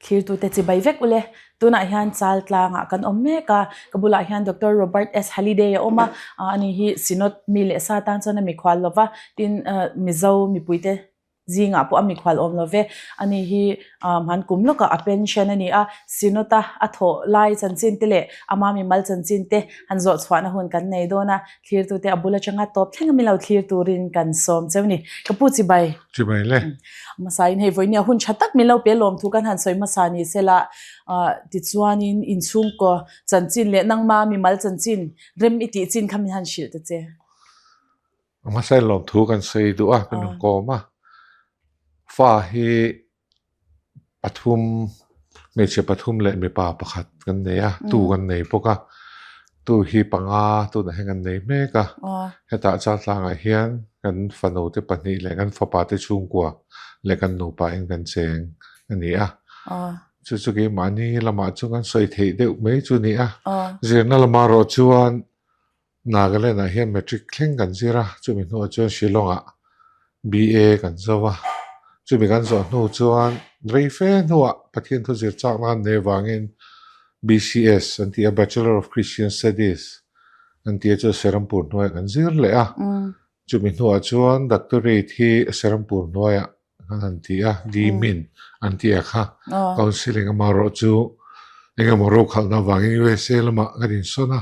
Thlirtute chibai vek ule. Tunah hian chal tlangah kan awm mek a, ka bulah hian Doctor Robert S. Halliday a awm a, ani hi Synod mi leh sa tan chuan a mikhual lova, tin Mizo mipuite zingah pawh a mikhual awm lo ve. Ani hi hman kum lawkah a pension a ni a, Synod-a a thawh lai chanchin te leh ama mimal chanchin te han zawh chhuahna hun kan nei dawn a, thlirtute a bul atanga tawp thleng a milo thlir turin kan sawm cheu ni. Ka pu chibai. Chibai le. Hmasain hei vawinia hun tha tak min lo pe lawm thu kan han sawi hmasa ni sela, tichuanin inchhungkaw chanchin leh nangma mimal chanchin rem i tih chin kha min han hrilh ta che. Hmasain lawm thu kan sawi duh a, kan rawn kawm a. Fa hi pathum, hmeichhe pathum leh mipa pakhat kan nei a, tu kan nei bawk a. Tu hi panga tunah hian kan nei mek a. Hetah Chaltlangah hian kan fanu te pahnih leh kan fapa te chhungkua leh kan nupa in kan cheng a ni a. Chu chu keimahni lamah chu kan sawi theih deuh mai chu a ni a. Zirna lamah erawh chuan Nagaland-ah hian Matric thleng kan zir a, chumi hnuah chuan Shillong-ah BA kan zo a. Chumi kan zawh hnu chuan rei fe hnuah Pathian thu zir chakna kan nei avangin BCS an ti a, Bachelor of Christian Studies an ti a, chu Serampur hnuaiah kan zir leh a. Chumi hnuah chuan Doctorate hi Serampur hnuaiah An han ti a, Dimin an ti a kha. Counselling amarawh chu engemaw rokhalhna avangin USA lamah kan insawn a,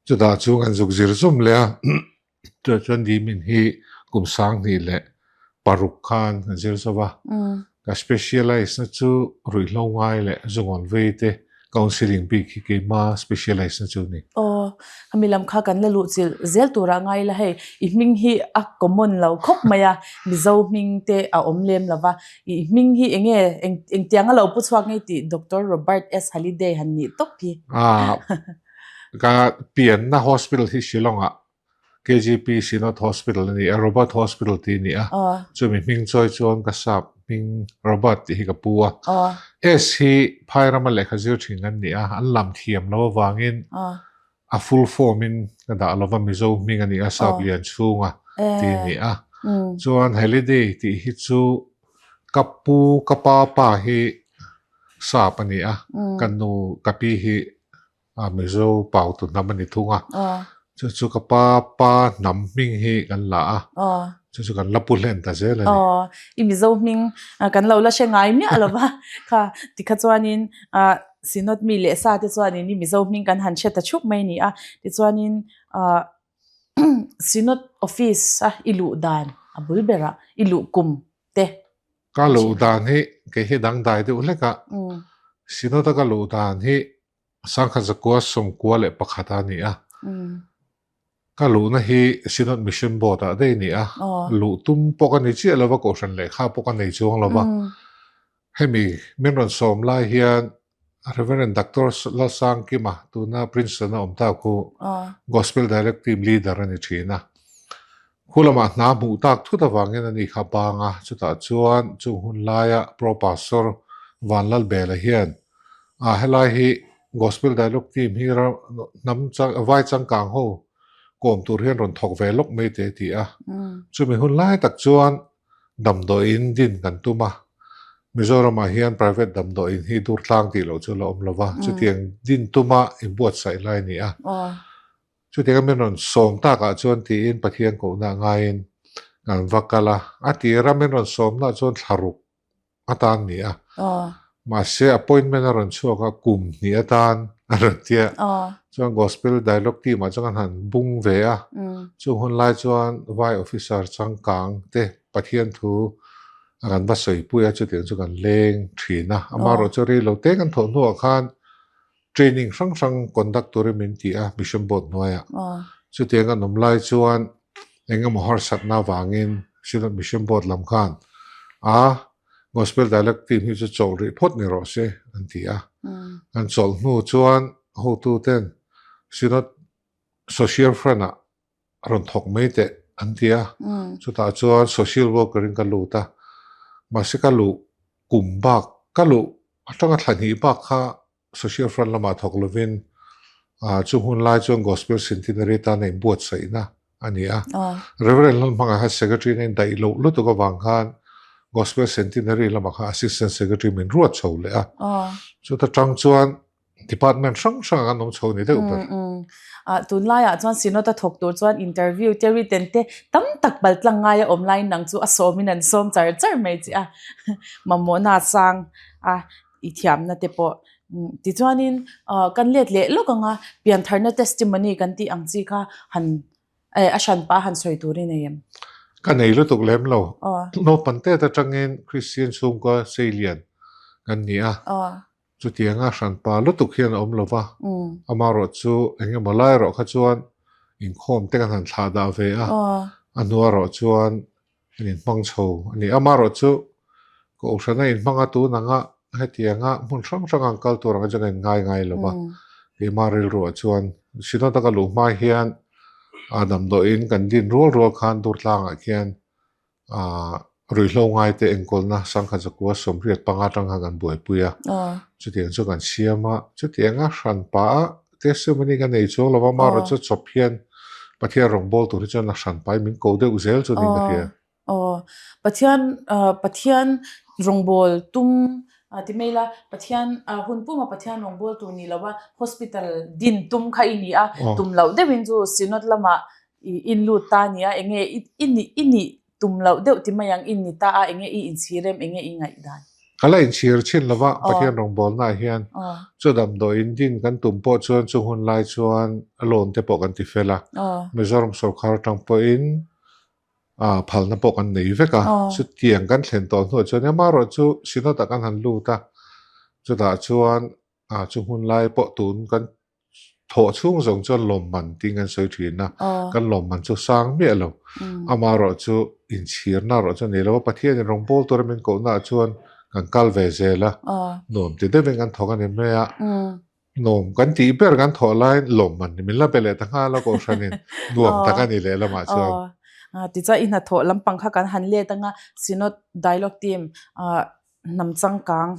chutah chu kan zuk zir zum leh a, chutah chuan Dimin hi kum 2006 khan kan zir zo va, ka specialise na chu ruihhlo ngai leh zungawn vei te Counselling bik hi keima specialise na chu a ni. Aw, khami lam kha kan la luh chilh zel turah ngai ila hei, i hming hi a common lo khawp mai a, Mizo hming te a awm lem lo va, i hming hi eng nge, engtiang a lo pu chhuak ngei tih Doctor Robert S. Halliday han nih tawp hi. Ah, ka pianna hospital hi Shillong ah KGP Synod Hospital a ni a, Robert Hospital tih a ni a. Chumi hming chawi chuan ka sap hming Robert tih hi ka pu a. S hi phai rama lehkha zir thin kan ni a, an lam thiam lo avangin a full form in ka dah lo va, Mizo hming a ni a, sap lian chhunga tih a ni a. Chuan Halliday tih hi chu ka pu, ka pa pa hi sap a ni a, ka nu, ka pi hi A Mizo pautu hnam a ni thung a. Chu chu ka pa pa hnam hming hi kan la a. Chu chu kan la pu hlen ta zel a ni. I Mizo hming kan lo la hre ngai miah lo va. Kha tikha chuanin Synod mi leh sa te chuanin i Mizo hming kan han hre ta thup mai a ni a. Tichuanin Synod office a i luh dan a bul berah i luh kum te. Ka luh dan hi kei hi dangdai deuh hlek a. Synod a ka luh dan hi 1991 a ni a. Ka luhna hi Synod Mission Board ah daih a ni a. Luh tum pawh ka ni chiah lo va, Kohhran lehkha pawh ka nei chuang lo va. Hemi min rawn sawm lai hian Reverend Doctor Lalsangkima, tuna Princeton a awm ta khu Gospel Dialogue Team Leader a ni thin a. Khu lamah hna hmuh tak thut avangin a ni kha bang a, chutah chuan chung hun laia Pro Pastor Vanlalbela hian A helai hi Gospel Dialogue Team hi hnam vai changkang ho kawm tur hian rawn thawk ve lawk mai te a ti a. Chumi hun lai tak chuan damdawiin din kan tum a. Mizoramah hian private damdawiin hi dur tlang tih loh chu la awm lo va, chutiang din tuma inbuatsaih lai a ni a. Chutianga min rawn sawm takah chuan tiin Pathian kohna ngaiin kan va kal a. A tira min rawn sawmna chuan thlaruk atan ni a. Mahse appointment a rawn chhuak a, kum hnih atan a rawn ti a. Chuan Gospel Dialogue team ah chuan kan han bung ve a. Chung hun lai chuan vai officer changkang te Pathian thu a kan va sawipui a, chutiang chu kan leng thin a. Amaherawhchu chu rei lo te kan thawh hnuah khan training hrang hrang conduct turin min ti a, Mission Board hnuaiah. Chutiang an awm lai chuan eng emaw harsatna avangin Synod Mission Board lam khan a Gospel Dialogue Team hi chu chawlh rih phawt ni rawh se an ti a. An chawlh hnu chuan hotuten Synod Social Front-ah rawn thawk mai teh an ti a. Chutah chuan Social Worker in ka lut a, mahse ka luh kum bak ka luh atanga thla hnih bak kha Social Front lamah thawk lovin chung hun lai chuan Gospel Centenary tan a inbuatsaihna a ni a. Reverend Lalhmanga kha Secretary in a indaih loh lutuk avang khan. Gospel Centenary lamah khan Assistant Secretary min ruat chho leh a. Chuta tang chuan Department hrang hrang ah kan awm chho ni deuh ber. Tunlaiah chuan Synod a thawk tur chuan interview te written te tam tak bal tlang ngai a awm laiin nang chu a sawmin an sawm char char mai che a, mamawhna a sang a i thiamna te pawh. Tichuanin kan let leh lawk ang a, piantharna testimony kan tih ang chi kha han a hran pah han sawi tur i nei em? Ka nei lutuk lem lo. Naupang tet atangin Kristian chhungkua seilian kan ni a. Chutianga hranpa lutuk hian a awm lo va, amaherawhchu eng emaw lai erawh kha chuan inkhawm te kan han thlah dah ve a, a hnu erawh chuan an inhmang chho a ni. Amaherawhchu Kohhrana inhmang a tun anga hetianga hmun hrang hrang an kal tur ang chuan ka inngai ngai lo va, keimah rilruah chuan Synod-a ka luh hma hian a damdawiin kan din rual rual khan Durtlangah khian Aaa ruihhlo ngaite enkawlna sangkhat zakua sawmriat panga atang khan kan buaipui a, chutiang chu kan siam a, chutianga hranpa a testimony ka nei chuang lo va, amaherawhchu chu chawp hian Pathian rawngbâwl tur hi chuan a hranpa hi min ko deuh zel chu niin ka hria. Aw, Pathian Pathian rawngbâwl tum ti mai ila, Pathian hun puma Pathian rawngbâwl tur ni lova hospital din tum kha i ni a, tum loh deuhin chu Synod lamah I in lut ta nia enge i nih i nih tum loh deuh ti mai ang in ni ta a enge i inchhir em enge i ngaih dan? Ka la inchhir chin lova Pathian rawngbawlna ah hian chu damdawiin din kan tum pawh chuan chung hun lai chuan loan te pawh kan ti fel a, Mizoram sorkar atang pawhin phalna pawh kan nei vek a, chutiang kan thlen tawh hnuah chuan amaherawhchu Synod ah kan han lut a, chutah chuan chu hun lai pawh tun kan Thawh chhung zawng chuan lawmman tiin kan sawi thin a, kan lawmman chu sang miah lo. Amaherawhchu inchhirna erawh chu a ni lo a, Pathianin rawngbâwl tura min kohnaah chuan kan kal ve zel a, nuam ti deuhin kan thawk a ni mai a. Nuam kan tih ber kan thawh laiin lawmman min la be leh ta nghal a Kohhranin nuam tak a ni leh lamah chuan. Tichuan i hnathawh lampang kha kan han let anga Synod Dialogue Team hnam changkang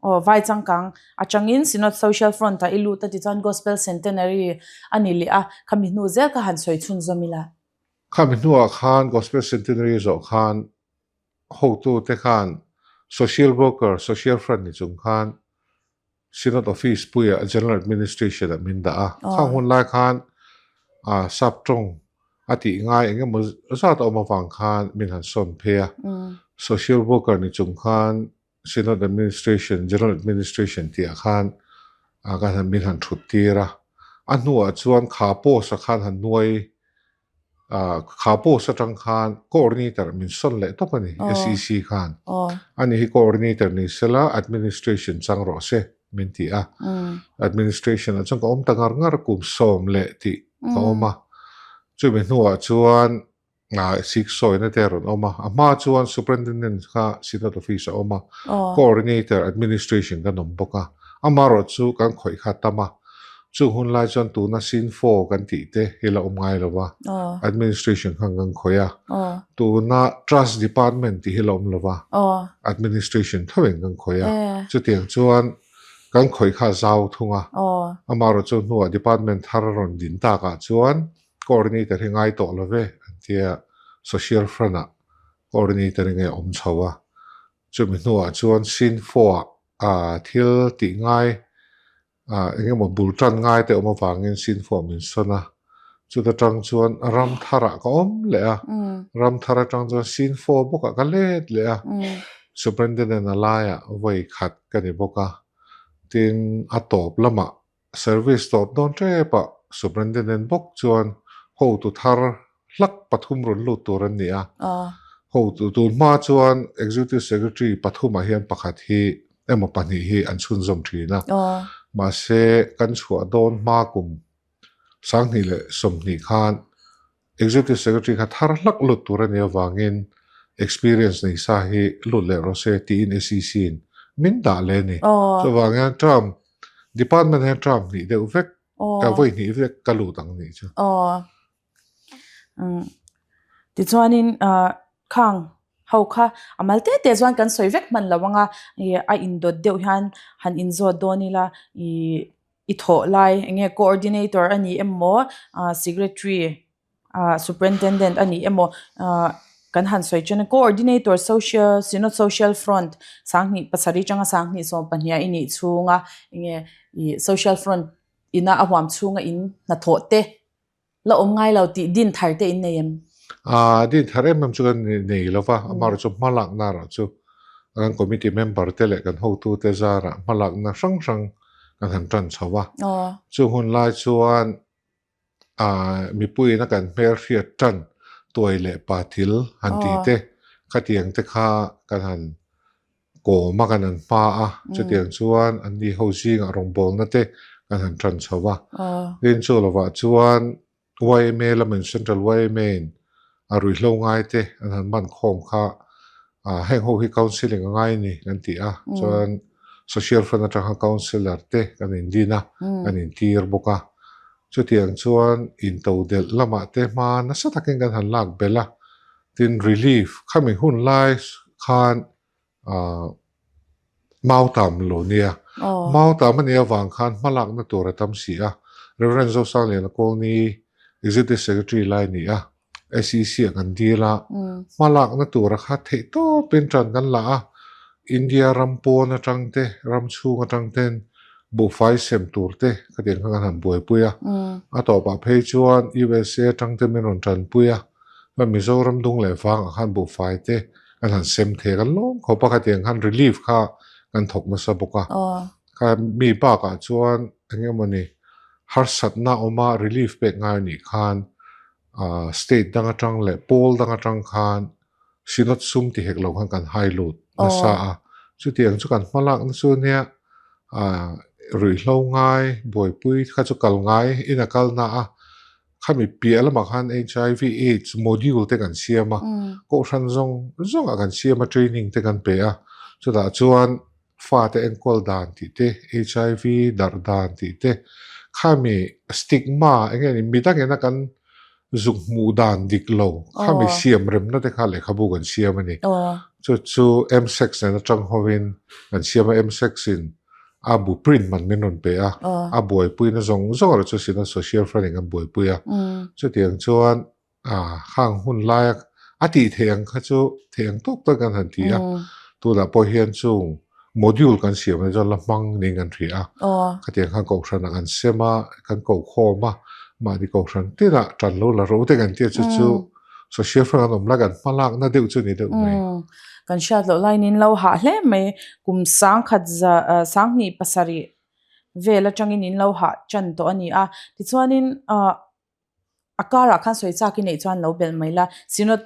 aw vai changkang atangin Synod Social Front ah i lut a tichuan Gospel Centenary a ni leh a, khami hnu zel kha han sawi chhunzawm ila. Khami hnuah khan Gospel Centenary zawh khan hotute khan Social Worker, Social Front ni chung khan Synod Office puiah General Administration ah min dah a. Khang hun lai khan sap tawng a tih ngai eng emaw zat a awm avang khan min han sawn phei a. Social worker ni chung khan Synod Administration, General Administration tih ah khan kan han min han thut tir a. A hnuah chuan kha post ah khan han nuai Kha post atang khan coordinator min sawn leh tawp a ni, SEC khan. Ani hi coordinator ni sela administration chang rawh se min ti a. Administration ah chuan ka awm ta ngar ngar kum sawm leh tih ka awm a. Chumi hnuah chuan siksawina te a rawn awm a. A hma chuan superintendent kha Synod office a awm a, coordinator administration kan awm bawk a. Amaherawhchu kan khawih kha a tam a. Chung hun lai chuan tuna Sinfo kan tih te hi la awm ngai lo va, administration khan kan khawih a. Tuna Trust Department tih hi la awm lo va, administration tho in kan khawih a. Chutiang chuan kan khawih kha a zau thung a. Amaherawhchu hnuah department thar a rawn din takah chuan coordinator hi ngai tawh lo ve an tia, social front ah coordinator nge awm chho a. Chumi hnuah chuan Sinfo-ah thil tih ngai eng emaw bul tan ngai te awm avangin Sinfo min sawn a, chuta tang chuan ram tharah ka awm leh a, ram thar atang chuan Sinfo bawkah ka let leh a, Superintendent a laiah vawi khat ka ni bawk a, tin a tawp lamah Service tawp dawn tep ah Superintendent bawk chuan hotu thar hlak pathum rawn lut tur an ni a. Hotu tun hma chuan Executive Secretary pathumah hian pakhat hi emaw pahnih hi an chhunzawm thin a. Mahse kan chhuah dawn hma kum 20 leh 20 khan Executive Secretary kha thar hlak lut tur a nih avangin experience nei sa hi lut leh rawh se tiin SEC in min dah leh a ni. Chuvang hian term department hian term hnih deuh vek ka vawi hnih vek ka lut ang nih chu. Tichuanin khang ho kha a mal te te chuan kan sawi vek hman lo ang a, a indawt deuh hian han inzawt dawn ila ih I thawh lai eng nge coordinator a ni emaw secretary superintendent a ni emaw. Kan han sawi chen a, Coordinator Social, Synod Social Front 2007 atanga 2012 a i nih chhunga enge ih Social Front ina a huam chhunga in hnathawh te la awm ngai lo tih din thar te in nei em? Aa, din thar em em chu kan nei lo va, amaherawhchu hmalakna erawh chu kan committee member te leh kan hotute zarah hmalakna hrang hrang kan han tan chho a. Chung hun lai chuan Mipuiin a kan hmelhriat tan tuai leh pa thil han tih te, khatiang te kha kan han kawm a, kan han hma a, chutiang chuan an ni ho zingah rawngbawlna te kan han tan chho a. Tin chu lovah chuan yma lamin Central yma in a ruihhlo ngai te an han man khawm kha heng ho hi counselling a ngai a ni kan ti a, chuan social front atang khan counsellor te kan indin a, kan intir bawk a, chutiang chuan intodelh lamah te hma nasa takin kan han lak belh a, tin relief khami hun lai khan Mautam lo nia. Mautam a nih avang khan hmalakna tur a tam si a. Rev. Zosangliana Kawlni Executive Secretary lai a ni a, SEC ah kan dil a, hmalakna tura kha theih tawpin tan kan la a, India ram pawn atang te, ram chhung atang ten buhfai sem tur te khatiang kha kan han buaipui a. A tawpah phei chuan USA atang te min rawn tanpui a, chuan Mizoram dung leh vangah khan buhfai te kan han sem thei a, kan lawm khawp a, khatiang khan relief kha kan thawk nasa bawk a. Kha mi bakah chuan eng emawni harsatna awma relief pek ngai anih khan state dang atang leh pawl dang atang khan Synod sum ti hek lo khan kan hai lut nasa a. Chutiang chu kan hma lakna chu nia ruihhlo ngai buaipui kha chu kal ngai in a kal na a. Khami piah lamah khan HIV AIDS module te kan siam a, kohhran zawng zawngah kan siam a training te kan pe a, chutah chuan fate enkawl dan tih te, HIV darh dan tih te, khami stigma eng nge ni midangin a kan zuk hmuh dan dik lo khami siam remna te kha lehkhabu kan siam a ni. Chu chu MSEX nen atang hovin kan siam a, MSEX in a bu print man min rawn pe a, a buaipuina zawng zawng erawh chu Synod Social Front in kan buaipui a. Chutiang chuan khang hun laia a tih theih ang kha chu theih ang tawk tak kan han ti a. Tunah pawh hian chung module kan siam na chuan la hmang niin kan hria a. Khatiang khan kohhranah kan sem a, kan kohkhawm a, mahni kohhran tinah tan lo la ro te kan tia chu chu Social front an awm lai kan hma lakna deuh chu ni deuh mai. Kan hriat loh laiin in lo hah hle mai. Kum sangkhat za sanghnih pasarih vel atangin in lo hah tan tawh a ni a. Tichuanin a karah khan sawi chak i neih chuan lo belh mai la. Synod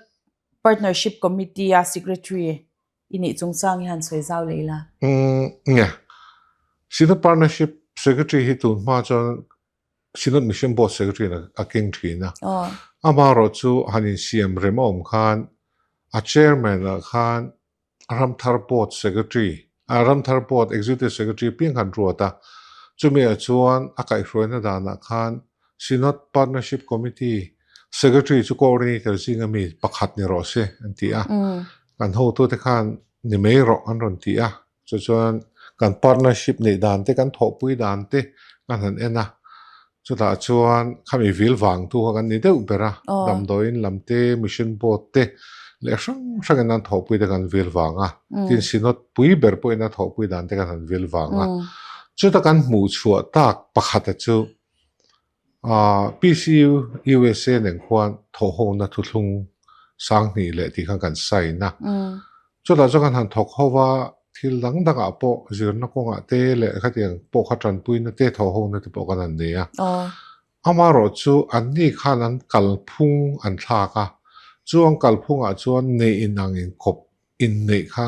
Partnership Committee a Secretary i nih chungchang hi han sawi zau leh ila. Nge. Synod Partnership Secretary hi tun hma chuan Synod Mission Board Secretary in a keng thin a. Amaherawh chu han insiam rem a awm khan a Chairman ah khan Ramthar Board Secretary, Ramthar Board Executive Secretary piang khan ruat a. Chumi ah chuan a kaihhruaina danah khan Synod Partnership Committee Secretary chu Coordinator zinga mi pakhat ni rawh se an ti a. Kan hotute khan ni mai rawh an rawn ti a. Chu chuan kan partnership neih dan te, kan thawhpui dan te kan han en a, chutah chuan khami vil vang tu kha kan ni deuh ber a, damdawiin lam te, mission board te leh hrang hrangin an thawhpui te kan vil vang a, tin synod pui ber pawhin a thawhpui dan te kan han vil vang a. Chuta kan hmuh chhuah tak pakhata chu PCU USA nen khuan thawhhona thuthlung sanghnih leh tih khan kan sign a. Chutah chuan kan han thawk ho va, thil dang dangah pawh zirna kawngah te leh khatiang pawh kha tanpuina te thawhhona te pawh kan han nei a. Amaherawh chu anni khan an kalphung an thlak a, chu an kalphungah chuan neih inang inkawp inneih kha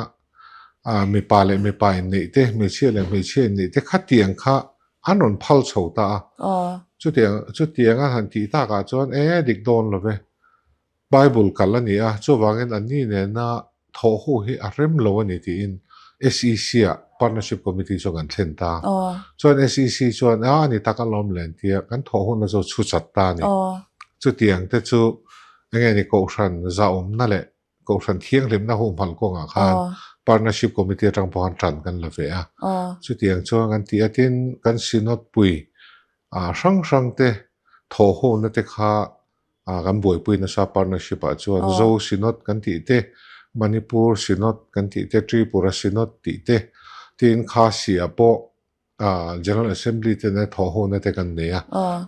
mipa leh mipa inneih te, hmeichhia leh hmeichhia inneih te khatiang kha an rawn phal chho ta a. Chutiang chutiang a han tih takah chuan e dik dawn lo ve. Bible kal a ni a, chuvangin anni nena thawh ho hi a rem lo a ni tiin SEC ah Partnership Committee chuan kan thlen ta. Chuan SEC chuan a a ni tak alawm le an ti a, kan thawh hunna chu chhu chat ta a ni. Chutiang te chu enge ni Kohhran zahawmna leh Kohhran thianghlimna humhalh kawngah khan Partnership Committee atang pawh khan tan kan la ve a. Chutiang chuan kan tih a, tin kan Synod pui hrang hrang te thawhhona te kha. Kan buaipui nasa partnership ah chuan Zo Synod kan tih te, Manipur Synod kan tih te, Tripura Synod tih te, tin Khasi ah pawh General Assembly te nen thawh hona te kan nei a,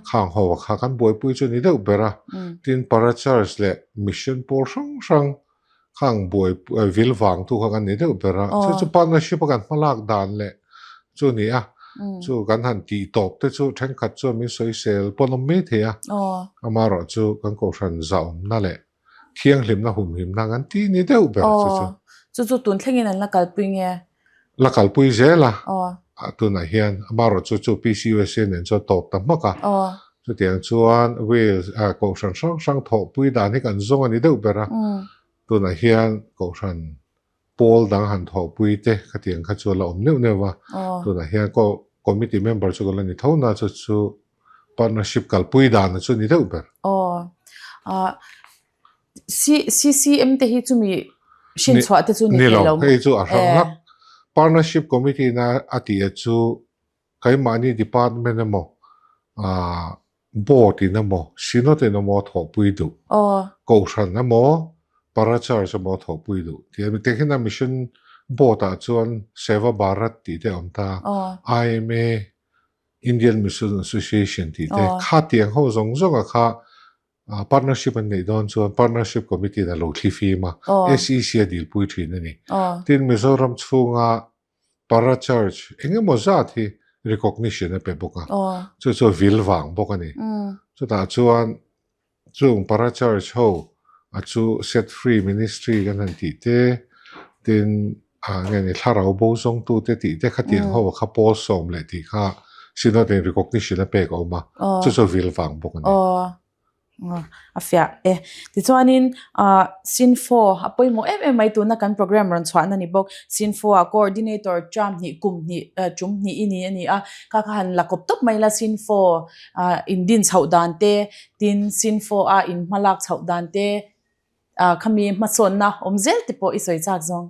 khang ho ah kha kan buaipui chu ni deuh ber a, tin Para Church leh Mission pawl hrang hrang khang buai vil vang tu kha kan ni deuh ber a, chu chu partnership a kan hmalak dan leh chu a ni a, chu kan han tih tawp te chu thenkhat chuan min sawisel pawn awm mai thei a, amaherawh chu kan kohhran zahawmna leh thianghlimna humhimna kan ti ni deuh ber chu chu. Chu chu tun thlengin an la kalpui nge? La kalpui zel a, tunah hian amaherawh chu chu PCUSA nen chuan tawp ta hmak a, chutiang chuan Wales kohhran hrang hrang thawhpui dan hi kan zawng a ni deuh ber a, tunah hian kohhran pawl dang han thawhpui te khatiang kha chu a la awm neuh neuh va, tunah hian committee member chu kan la ni tho na chu chu partnership kalpui dan chu a ni deuh ber. CCM te hi chumi hrin chhuah te chu ni thei lo. Hei chu a hrang hlak. Partnership Committee na a tih a chu keimahni department emaw board in emaw synod in emaw thawhpui duh. Kohhran emaw para church emaw thawhpui duh. Tiang hian a mission board ah chuan Seva Bharat tih te a awm ta IMA Indian Mission Association tih te kha tiang ho zawng zawng a kha Partnership an neih dawn chuan Partnership Committee in a lo thli fim a, SEC a dilpui thin a ni. Tin, Mizoram chhunga Para Church eng emaw zat hi recognition a pe bawk a, chu chu vil vang bawk a ni. Chutah chuan chung Para Church ho a chu Set Free Ministry kan han tih te, tin nge ni thlarau bo zawngtute tih te khatiang ho kha pawl sawm leh tih kha Synod in recognition a pek a awm a, chu chu vil vang bawk a ni. A fiah e. Tichuanin Sinfo a pawimawh em em mai tuna kan program rawn chhuahna ni bawk. Sinfo ah coordinator term hnih kum hnih tum hnih i ni a ni a, kha kha han la kawp tawp mai la Sinfo in din chhoh dan te, tin Sinfo a in hmalak chhoh dan te, Khami hmasawnna awm zel te pawh i sawi chak zawng.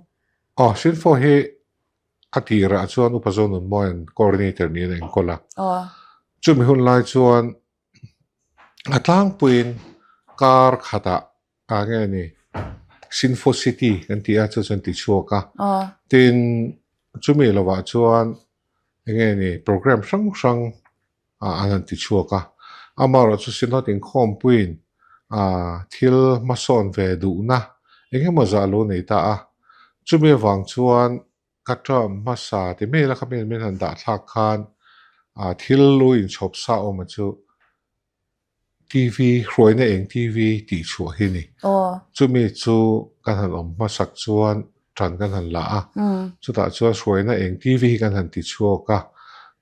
Aw, Sinfo hi a tirah chuan Upa Zonunmawia'n coordinator niin a enkawl a. Chumi hun lai chuan a tlangpuiin kar khatah ah nge ni Sinfo City kan tih a, chu chuan ti chhuak a. Tin, chumi lovah chuan enge ni program hrang hrang an han ti chhuak a. Amaherawh chu Synod inkhawmpuiin thil hmasawn ve duhna eng emaw zah lo nei ta a. Chumi avang chuan ka term hmasa ti mai ila kha min han dah thlak khan thil lu inchhawp sa awm a chu TV, hruaina eng TV tih chhuah hi a ni. Chumi chu kan han awm hmasak chuan ṭan kan han la a, chutah chuan hruaina eng TV hi kan han ti chhuak a.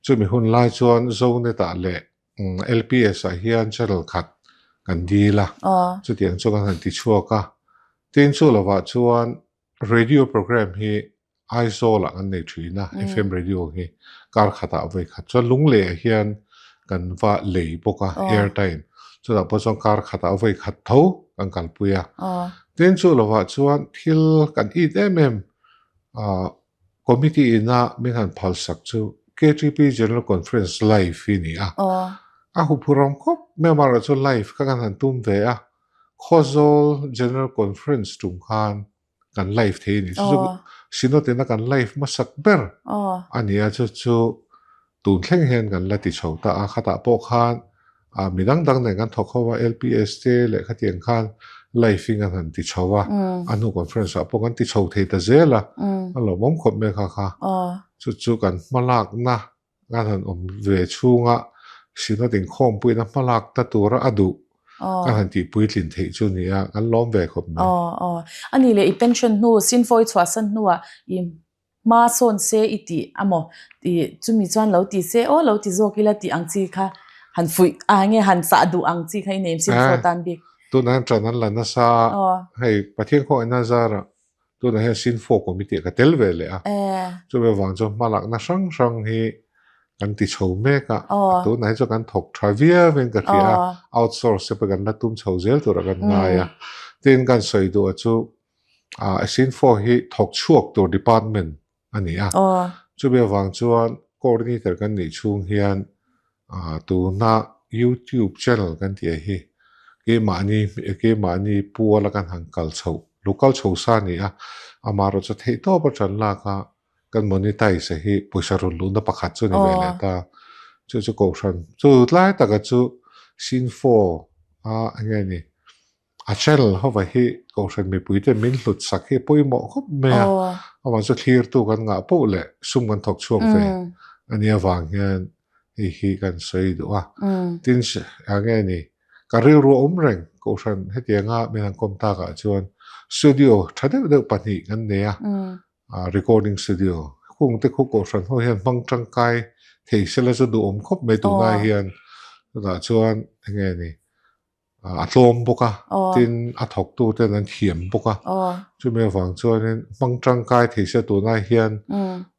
Chumi hun lai chuan Zonet-ah leh LPS-ah hian channel khat kan dil a, chutiang chu kan han ti chhuak a. Tin, chu lovah chuan Radio program hi Aizawl ah kan nei thin a, FM radio hi kar khatah vawi khat chuan Lunglei ah hian kan va lei bawk a airtime chutah pawh chuan kar khatah vawi khat tho kan kalpui a. Tin chu lovah chuan thil kan it em em committee ina min han phalsak chu KTP General Conference live hi ni a, a huphurhawm khawp mai amaherawhchu live kha kan han tum ve a. Khawzawl General Conference tum khan kan live thei a ni. Chu chu Synod ina kan live hmasak ber a ni a, chu chu tun thleng hian kan la ti chho ta a. Khatah pawh khan mi dang dang nen kan thawk ho a, LPS te leh khatiang khan live in kan han ti chho a, a hnu conference ah pawh kan ti chho thei ta zel a, a lawmawm khawp mai kha kha. Chu chu kan hmalakna Kan han awm ve chhunga Synod inkhawmpuina hmalak ta tura a duh kan han tih puitlin theih chu ni a, kan lawm ve khawp mai. Aw aw. A nih leh i pension hnu, Sinfawi chhuahsan hnuah i hma sawn se i tih a maw? I chumi chuan lo ti se aw lo ti zawk ila tih ang chi kha han fuih a nge han chah duh ang chi kha i nei Sinfawi tan bik. Tunah hian ṭan an la nasa a, hei Pathian khawngaihna zarah Tunah hian Sinfo Committee ah ka tel ve leh a, chumi avang chuan hmalakna hrang hrang hi kan ti chho mek a, tunah hi chuan kan thawk tha viau in ka hria a, outsource te pawh kan la tum chho zel turah kan ngai a. Tin kan sawi duh a chu Sinfo hi thawk chhuak tur department a ni a, chumi avang chuan coordinator kan nih chhung hian tuna YouTube channel kan tih hi. Keimahni keimahni puala kan han kal chhoh lo kal chho sa a ni a, amaherawhchu theihtawp a tan lak a kan monetize a hi pawisa rawn luhna pakhat chu a ni ve leh ta. Chu chu kohhran chu tlai taka chu Sinfo a eng nge ni a channel hova hi kohhran mipuite min hlut sak hi pawimawh khawp mai a, amah chu thlirtu kan ngah poh leh sum kan thawk chhuak ve a nia vang hian hei hi kan sawi duh a. Tin, eng nge ni ka rilru a awm reng kohhran hetianga min han kawm takah chuan studio tha deuh deuh pahnih kan nei a, recording studio kung te khu kohhran ho hian hmang tangkai thei sela chu duhawm khawp mai tunah hian chutah chuan eng nge ni a tlawm bawk a, tin a thawktu ten an thiam bawk a, chumi avang chuanin hmang tangkai thei se tunah hian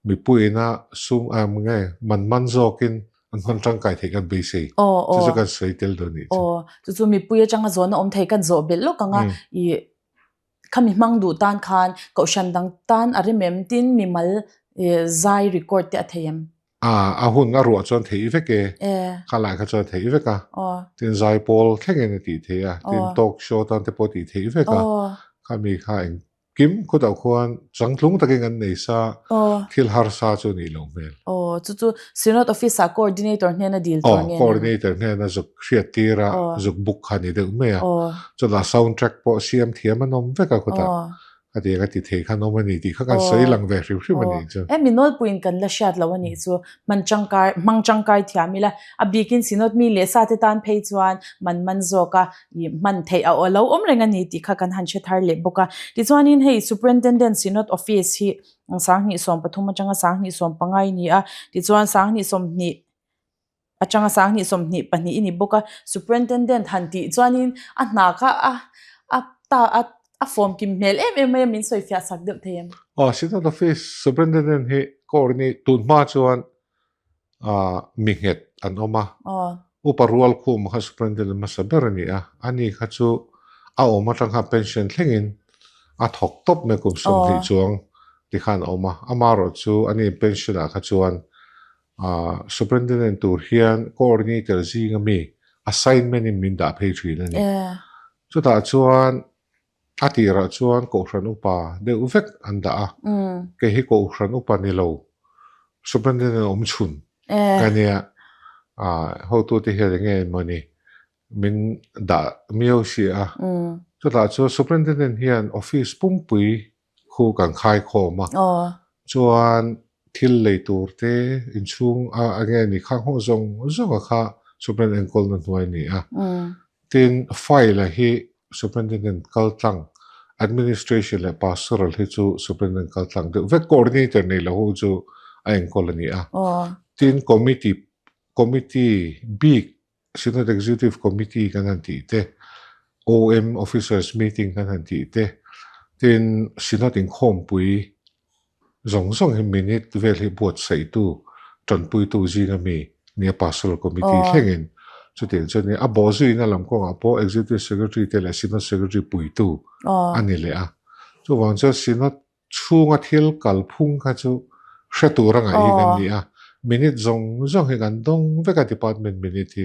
mipuiina sum nge man man zawkin an hman tangkai theih kan beisei chu chu kan sawi tel dawn anih chu. Chu chu mipui atanga zawhna awm thei kan zawh belh lawk ang a, i Khami hmang duh tan khan kohhran dang tan a rem em? Tin mimal zai record te a thei em? A, a hun a ruah chuan theih vek e. Kha lai kha chuan theih vek a. Tin zai pawl thlengin a tih theih a. Tin talk show tan te pawh a tih theih vek a. Khami kha engkim khutah khuan changtlung takin an nei sa. Thil harsa chu a nih loh hmel. Aw, chu chu Synod Office ah Coordinator hnena dil tur nge? Aw, Coordinator hnena zuk hriat tir a, zuk book kha ni deuh mai a. Chutah sound track pawh siam thiam an awm vek a khutah. Khatiang a ti thei khan awm a ni tih kha kan sawi lang ve hrim hrim a nih chu. Hemi nawlpuiin kan la hriat loh a nih chu hman tangkai, hmang tangkai thiam ila, a bikin Synod mi leh sa te tan phei chuan man man zawk a i hman theih a lo awm reng a ni tih kha kan han hre thar leh bawk a. Tichuanin hei Superintendent Synod Office hi 2013 atanga 2015 i ni a, tichuan 2020 atanga 2022 i ni bawk a, Superintendent han tih chuanin a hna kha a a ta a a form kim hmel em em mai a, min sawi fiah sak deuh thei em? Aw, Synod Office Superintendent hi coordinate tun hma chuan mi nghet an awm a. Upa Rualkhuma kha superintendent hmasa ber a ni a, ani kha chu a awm atang khan pension thlengin a thawk tawp mai kum 20 chuang ti khan a awm a. Amaherawh chu ani pension ah kha chuan superintendent tur hian coordinator zinga mi assignment in min dah phei thin a ni. Chutah chuan A tirah chuan Kohhran upa deuh vek an dah a, kei hi Kohhran upa ni lo, Superintendent awm chhun ka nia, hotute hian eng nge mawni min dah miau si a. Chutah chuan Superintendent hian office pumpui khu kan khaikhawm a, chuan thil lei tur te inchhung a eng nge ni khang ho zawng zawng a kha Superintendent enkawlna hnuai a ni a. Tin, file a hi Superintendent kal tlang, Administration leh Pastoral hi chu Superintendent kal tlang deuh vek, Coordinator nei lo ho chu a enkawl a ni a. Tin, Committee, Committee bik, Synod Executive Committee kan han tih te, OM Officers Meeting kan han tih te, tin Synod inkhawmpui Zawng zawng hi minute vel hi buatsaihtu, tanpuitu zinga mi nia Pastoral Committee thlengin chutiang chuan a bawhzuina lam kawngah pawh Executive Secretary te leh Synod Secretary puitu a ni leh a. Chuvang chuan Synod chhunga thil kalphung kha chu hre tur a ngaih hi kan ni a, minute zawng zawng hi kan dawng vek a department minute hi.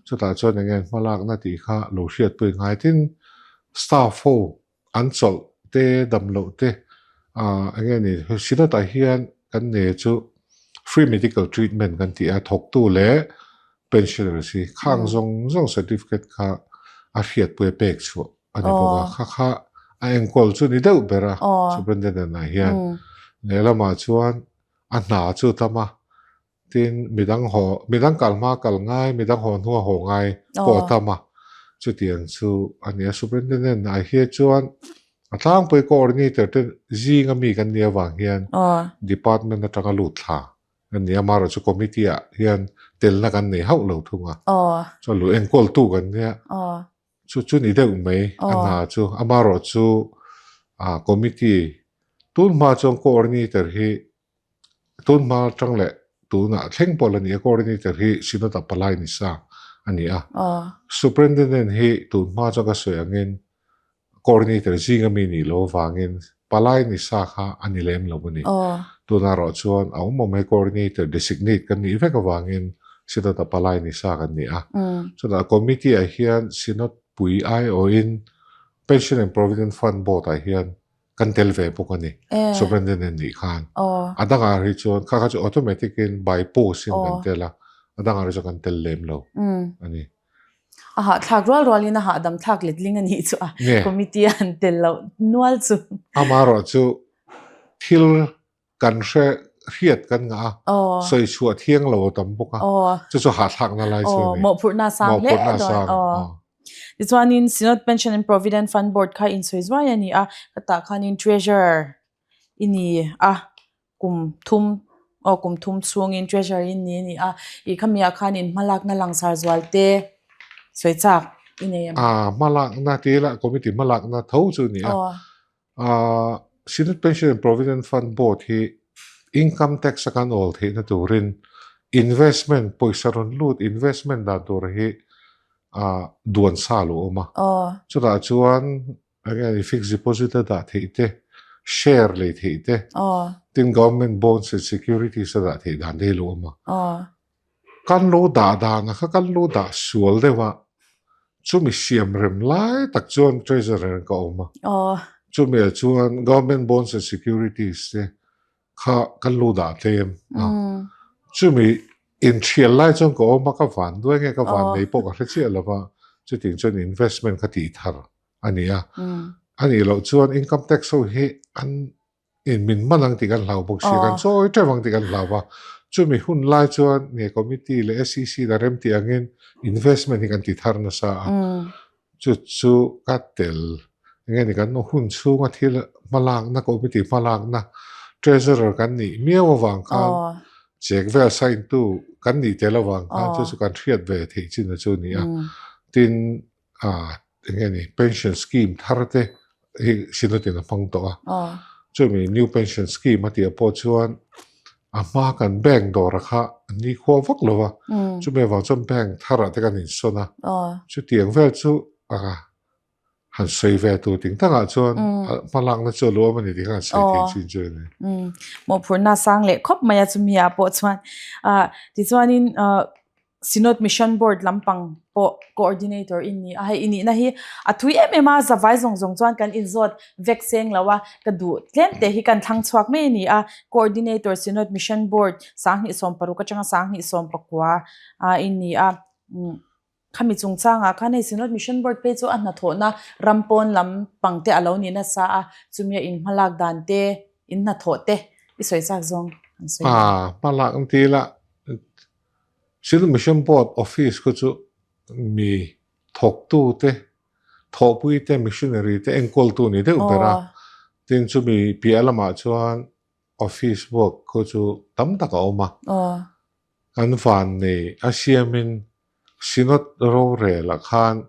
Chutah chuan eng nge hmalakna tih kha lo hriatpui ngai tin staff ho An chawlh te, dam loh te, ah eng nge ni, Synod-ah hian kan nei chu free medical treatment kan tih a, thawktu leh pensioners hi khang zawng zawng certificate kha a hriatpui a pek chhuah a ni bawk a, kha kha a enkawl chu ni deuh ber a Superintendent-ah hian. Lehlamah chuan a hna chu tam a, Tin, midang haw, midang kal hma kal ngai, midang haw hnua haw ngai pawh a tam a. Chutiang chu a ni a. Superintendent ah hian chuan a tlangpui coordinator te zinga mi kan nih avang hian department atanga lut thla kan ni a. Amaherawhchu chu committee ah hian telna kan nei hauh lo thung a. Chuan lu enkawltu kan nia. Chu chu ni deuh mai a hna chu. Amaherawhchu committee tun hma chuan coordinator hi Tun hma atang leh tunah thleng pawh la ni a, coordinator hi Synod ah palai ni sa a ni a. Superintendent hi tun hma chuan ka sawi angin coordinator zinga mi nih loh avangin palai ni sa kha a ni lem lo a ni. Tunah erawh chuan a awm awm hei coordinator designate kan nih vek avangin Synod ah palai ni sa kan ni a. Chutah committee ah hian Synod. pui aiawhin Pension and Provident Fund Board ah hian kan tel ve bawk a ni, Superintendent nih khan. A dangah rih chuan kha kha chu automatic in by post in kan tel a, a dangah rih chuan kan tel lem lo a ni. A hahthlak rual rualin a hahdam thlak letling a nih chu a committee a han tel loh nual chu. Amaherawhchu thil kan hre hriat kan ngah a, sawi chhuah thiang lo a tam bawk a, chu chu hahthlakna lai chu a ni. Mawhphurhna a sang hle dawn. Tichuanin Synod Pension and Provident Fund Board kha insawi zuai a ni a, hetah khanin Treasurer i ni a, kum thum aw kum thum chhungin Treasurer i ni a ni a, ih khamiah khanin hmalakna langsar zual te sawi chak i nei em? Hmalakna tih lah committee hmalakna tho chu a ni a. Synod Pension and Provident Fund Board hi Income Tax a kan awl theihna turin investment, pawisa rawn lut investment dan tur hi duan sa lo awm a. Chutah chuan enge fixed deposit a dah theih te, share lei theih te, tin government bonds and securities a dah theih dan te hi lo awm a. Kan lo dah dan a kha kan lo dah sual deuh a, chumi siam rem lai tak chuan treasurer ka awm a. Chumi ah chuan government bonds and securities te kha kan lo dah tlem a. Chumi inthial lai chuan ka awm a, ka van duai nge ka van nei pawh ka hre chiah lo va, chutiang chuan investment kha tih thar a ni a. A nih loh chuan income tax ho hi an in min man ang tih kan hlau bawk si, kan chawi teuh ang tih kan hlau a, chumi hun lai chuan nge committee leh SEC la rem tih angin investment hi kan ti thar nasa a, chu chu ka tel enge ni kan hun chhunga thil hmalakna committee hmalakna treasurer kan nih miau avang khan check vel sign tu kan nih tel avang khan chu chu kan hriat ve theih chin a chu a ni a, tin enge ni pension scheme thar te hi Synod-in a hmang tawh a, chumi new pension scheme a tih ah pawh chuan a hma kan bank dawr a kha an ni khua vak lo va, chumi avang chuan bank thar ah te kan insawn a, chutiang vel chu han sawi ve tur ting takah chuan hmalakna chu a lo awm a ni tih kha han sawi thei chin chu a ni. Mawhphurhna sang leh khawp mai a chumi ah pawh chuan tichuanin Synod Mission Board lampang pawh coordinator i ni a, hei i nihna hi a thui em em a, zavai zawng zawng chuan kan inzawt vek seng lo a, ka duh tlem te hi kan thlang chhuak mai a ni a, Coordinator Synod Mission Board 2016 atanga 2019 a i ni a, khami chungchangah khan hei Synod Mission Board phei chu a hnathawhna ram pawn lampang te a lo ni nasa a, chumi a inhmalak dan te, in hnathawh te i sawi chak zawng an sawi. A hmalak an ti ila Synod Mission Board Office khu chu mi thawktute, thawhpuite, missionary te enkawltu ni deuh ber a. Tin chumi piah lamah chuan office work khu chu tam tak a awm a. Kan vannei a siamin Synod rorelah khan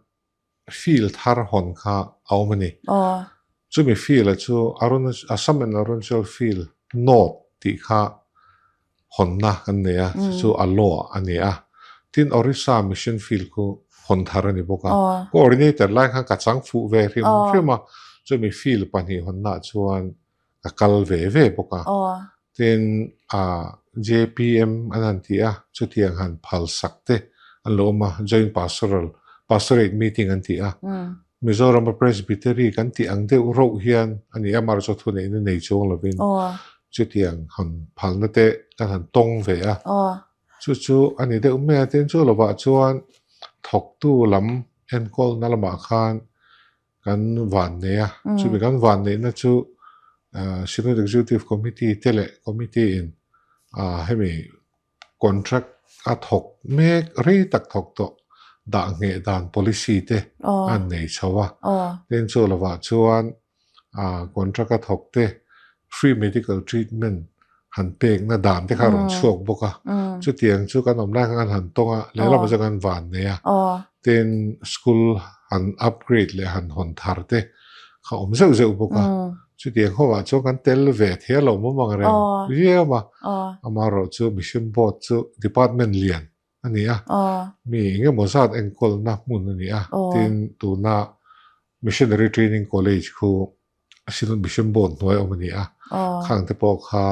field thar hawn kha a awm a ni. Chumi field a chu Assam and Arunachal Field North tih kha hawnna kan nei a, chu chu a law a ni a. Tin Orissa Mission Field khu hawn thar a ni bawk a. Coordinator lai khan ka chang fuh ve hrim hrim a, chumi field pahnih hawnnaah chuan ka kal ve ve bawk a. Tin JPM an han ti a, chutiang han phal sak te an lo awm a, Joint Pastoral Pastorate Meeting an ti a. Mizorama Presbytery kan tih ang deuh rauh hian a ni a, amaherawhchu thuneihna nei chuang lovin chutiang han phalna te kan han tawng ve a. Chu chu a ni deuh mai a, tin chu lovah chuan thawktu lam enkawlna lamah khan kan vannei a, chumi kan vanneihna chu Synod Executive Committee te leh Committee in hemi contract a thawk mek rei tak thawk tawh dah ngheh dan policy te an nei chho a, tin chu lovah chuan contract a thawk te free medical treatment han pekna dan te kha a rawn chhuak bawk a, chutiang chu kan awm lai khan kan han tawng a, lehlamah chuan kan van nei a, tin school han upgrade leh han hawn thar te kha awm zeuh zeuh bawk a, chutiang ho ah chuan kan tel ve thei a lo awm ang reng viau a, amaherawh chu mission board chu department lian a ni a, mi engemaw zat enkawlna hmun a ni a, tin tuna missionary training college khu Synod Mission Board hnuai awm a ni a, khang te pawh kha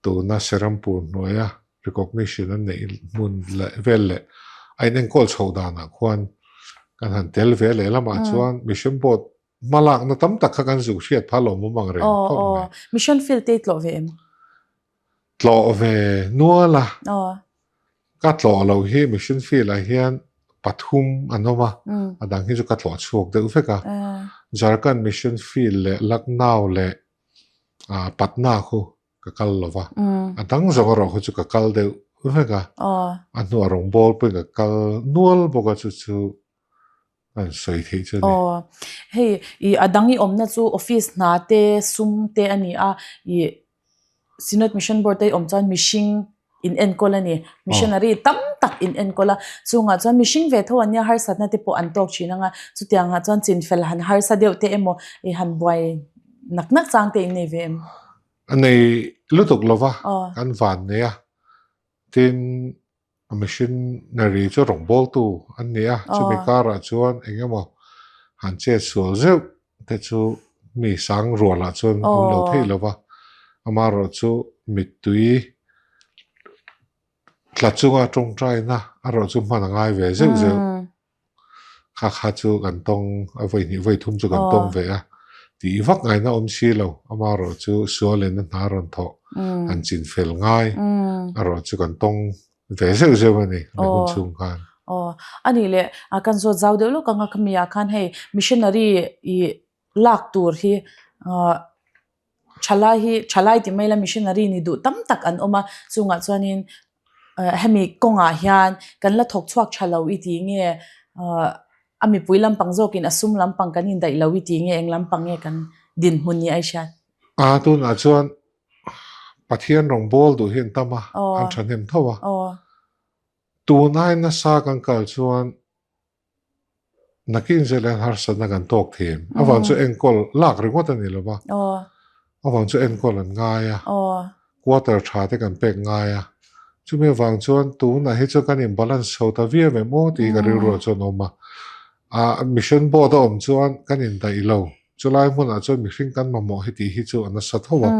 tuna Serampur hnuaia recognition an neih hmun leh vel leh a inenkawl chhoh danah khuan. Kan han tel ve leh lamah chuan Mission Board hmalakna tam tak kha kan zuk hriat phah lo mum ang reng khawp mai. Mission Field te i tlawh ve em? Tlawh ve nual a. Ka tlawh loh hi Mission Field ah hian pathum an awm a, a dang hi chu ka tlawh chhuak deuh vek a. Jharkhand Mission Field leh Lucknow leh Patna khu ka kal lo va, a dang zawng erawh kha chu ka kal deuh vek a, a hnuah rawngbawl pawhin ka kal nual bawk a chu chu an sawi theih chu a ni. Aw, hei i a dang i awmna chu office hna te sum te a ni a, i Synod Mission Board te i awm chuan mihring in enkawl a ni, missionary tam tak in enkawl a, chungah chuan mihring ve tho an nia harsatna te pawh an tawk thin ang a, chutiangah chuan chinfel han harsa deuh te emaw i han buai nak nak chang te in nei ve em? A nei lutuk lova kan van nei a, tin missionary chu rawngbawltu an ni a, chumi karah chuan eng emaw han chet sual zeuh te chu mi sang rualah chuan awm lo theih lova, amaherawhchu mittui tla chunga tawngtaina erawh chu hman a ngai ve zeuh zeuh. Kha kha chu kan tawng a vawi hnih vawi thum chu kan tawng ve a, tih vak ngaihna awm si lo, amaherawh chu sualin a hna rawn thawh han chin fel ngai erawh chu kan tawng ve zeuh zeuh a ni a hun chhung khan. Aw, a nih leh kan zawt zau deuh lawk ang a khami ah khan hei missionary i lak tur hi Thalai hi thalai ti mai la missionary ni duh tam tak an awm a, chungah chuanin hemi kawngah hian kan la thawk chhuak tha lo i tih nge a mipui lampang zawkin a sum lampang kan indaih lo i tih nge eng lampang nge kan dinhmun ni a i hriat? A tunah chuan Pathian rawngbawl duh hi an tam a, an thahnem tho a. Tunai nasa kan kal chuan Nakin zel hian harsatna kan tawk thei em? Avang chu enkawl lak ringawt a ni lo va, avang chu enkawl an ngai a, quarter tha te kan pek ngai a, chumi avang chuan tunah hi chuan kan in balance chho ta viau em aw tih hi ka rilruah chuan a awm a. Ah mission board a awm chuan kan indaih lo, chulai hmunah chuan mihring kan mamawh hi tih hi chu a nasa tho a,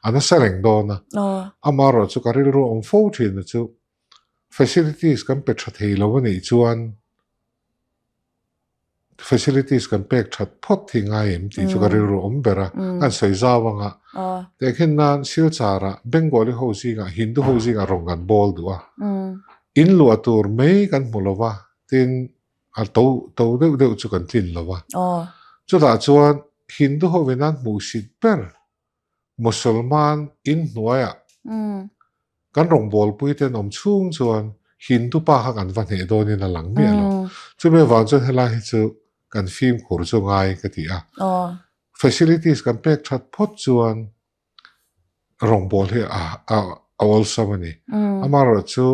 a nasa reng dawn a. Amaherawhchu ka rilru a awm fo thin a chu Facilities kan pe tha thei lo a nih chuan facilities kan pek that phawt hi ngai em tih chu ka rilru awm ber a, kan sawi zau ang a. Tehkhin nan Silchar-ah Bengali ho zingah Hindu ho zingah rawn kan bawl duh a, in luah tur mai kan hmu lo va, tin a to to deuh deuh chu kan tlin lo va. Chutah chuan Hindu hovin an hmuhsit ber Musulman in hnuaiah kan rawngbawlpui te an awm chhung chuan Hindu pa kha kan va hneh dawnin a lang miah lo. Chumi avang chuan helai hi chu kan fimkhur chu ngai ka ti a. Facilities kan pek that phawt chuan rawngbâwl hi a awlsam a ni. Amaherawhchu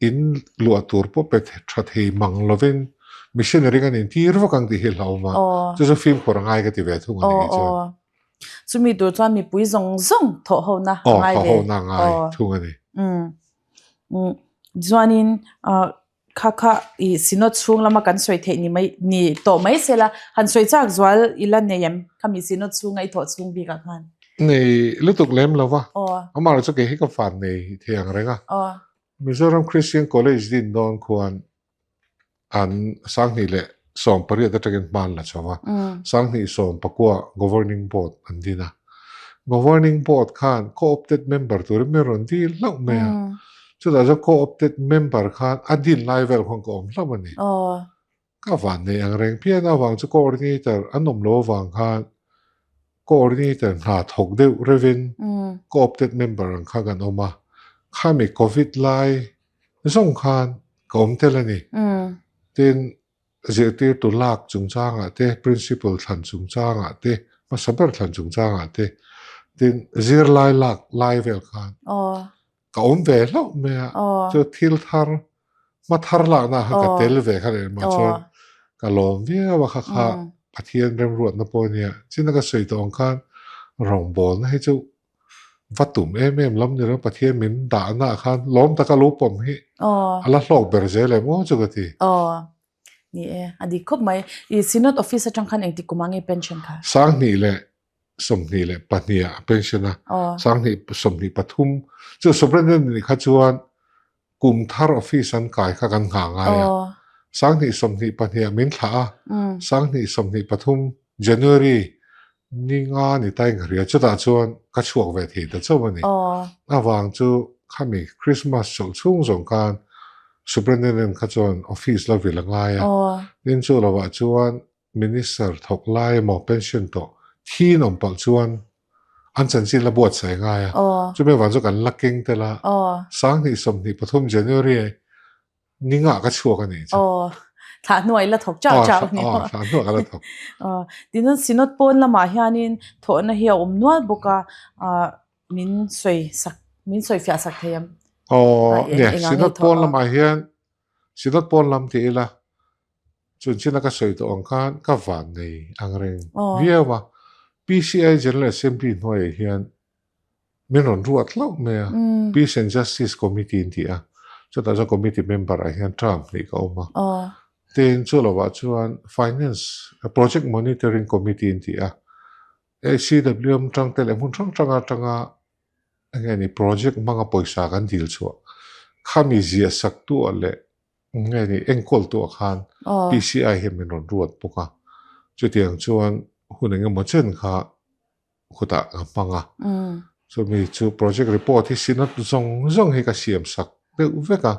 In luah tur pawh pe tha thei mang lovin missionary kan intir vak ang tih hi hlauhawm a, chu chu fimkhur a ngai ka ti ve thung a ni kei chuan. Chumi tur chuan mipui zawng zawng thawh hona a ngai ve. Aw, thawh hona a ngai thung a ni. Chuanin kha kha i Synod chhung lama kan sawi theih ni mai ni tawh mai sela han sawi chak zual i la nei em khami Synod chhunga i thawh chhung bikah khan? Nei lutuk lem lo va, amaherawhchu chu kei hi ka fan nei thei ang reng a. Mizoram Christian College din dawn khuan an 2018 atangin hma an la chho a, 2019 Governing Board an din a. Governing Board khan co-opted member turin min rawn dil hlauh mai a. Chutah chuan co-opted member khan a din lai vel khuan ka awm hlauh a ni. Ka van nei ang reng phian a avang chu coordinator an awm lo avang khan coordinator hna thawk deuh reuhin co-opted member ang kha kan awm a, khami covid lai zawng khan ka awm tel a ni. Tin, zirtirtu lak chungchangah te, principal thlan chungchangah te, hmasa ber thlan chungchangah te, tin zirlai lak lai vel khan ka awm ve hlauh mai a, chu thil thar hma thar lakna kha ka tel ve kha leh mah chuan ka lawm viau a kha kha Pathian remruatna pawh a nia, china ka sawi tawh ang khan rawngbawlna hi chu va tum em em lam ni lo Pathian min dahna ah khan lawm taka lo pawm hi a la hlawk ber zel em aw chu ka ti. Aw ni e, a dik khawp mai. I Synod Office atang khan engtik kum ah nge pension kha? 2022 ah a pension a, 2023 chu Superintendent nih kha chuan kum thar office an kai kha kan nghah ngai a. 2022 ah min thlah a, 2023 January ni nga ni tai ka hria chutah chuan ka chhuak ve thei ta chauh a ni. Avang chu khami Christmas chawlh chhung zawng khan Superintendent kha chuan office la vil a ngai a, tin chu lovah chuan Minister thawk lai emaw pension tawh thin awm palh chuan an chanchin la buatsaih ngai a, chumi avang chu kan la keng tel a, 2023 January ni ngah ka chhuak a nih chu. Aw, thlah hnuai la thawk chauh chauh a ni maw? Aw, thlah hnuai ka la thawk. Aw, tichuan Synod pawn lamah hianin thawhna hi a awm nual bawk a, min sawi sak, min sawi fiah sak thei em? Aw, nia, Synod pawn lamah hian, Synod pawn lam ti ila, Chunchina ka sawi tawh ang khan ka van nei ang reng viau a, PCI General Assembly hnuaiah hian min rawn ruat hlauh mai a, Peace and Justice Committee an ti a, chutah chuan committee member ah hian term hnih ka awm a, tin chu lovah chuan Finance Project Monitoring Committee an ti a, CWM tang te leh hmun hrang hrang atanga enge ni project hmanga pawisa kan dil chhuah khami ziah sak tu ah leh Nge ni enkawl tu ah khan PCI hian min rawn ruat bawk a, chutiang chuan hun eng emaw chen kha khutah ka hmang a, chumi chu project report hi synod zawng zawng hi ka siam sak deuh vek a,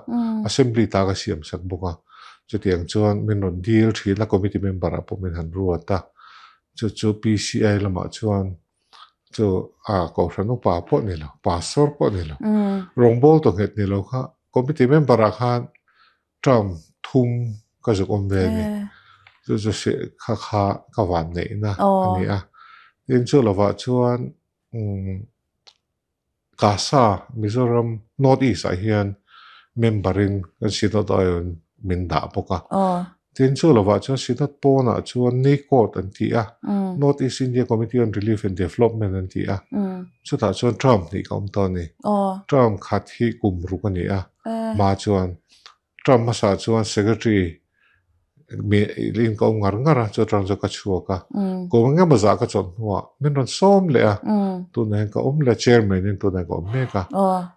assembly ta ka siam sak bawk a, chutiang chuan min rawn dil thin a committee member ah pawh min han ruat a, chu chu PCI lamah chuan chu a kohhran upa pawh ni lo, pastor pawh ni lo, rawngbawl tawh nghet ni lo kha committee member ah khan term thum ka zuk awm ve a ni. Chu chu hrilh kha kha ka van neihna a ni a. Tin chu lovah chuan Kasa Mizoram North East ah hian member in kan Synod aiawhin min dah bawk a. Tin chu lovah chuan Synod pawnah chuan NECORD an ti a, North East India Committee on Relief and Development an ti a, chutah chuan term hnih ka awm tawh a ni. Term khat hi kum ruk a ni a, hma chuan term hmasa chuan Secretary in ka awm ngar ngar a, chu atang chuan ka chhuak a, kum engemaw zah ka chawlh hnuah min rawn sawm leh a, tunah hian ka awm leh a, Chairman in tunah hian ka awm mek a.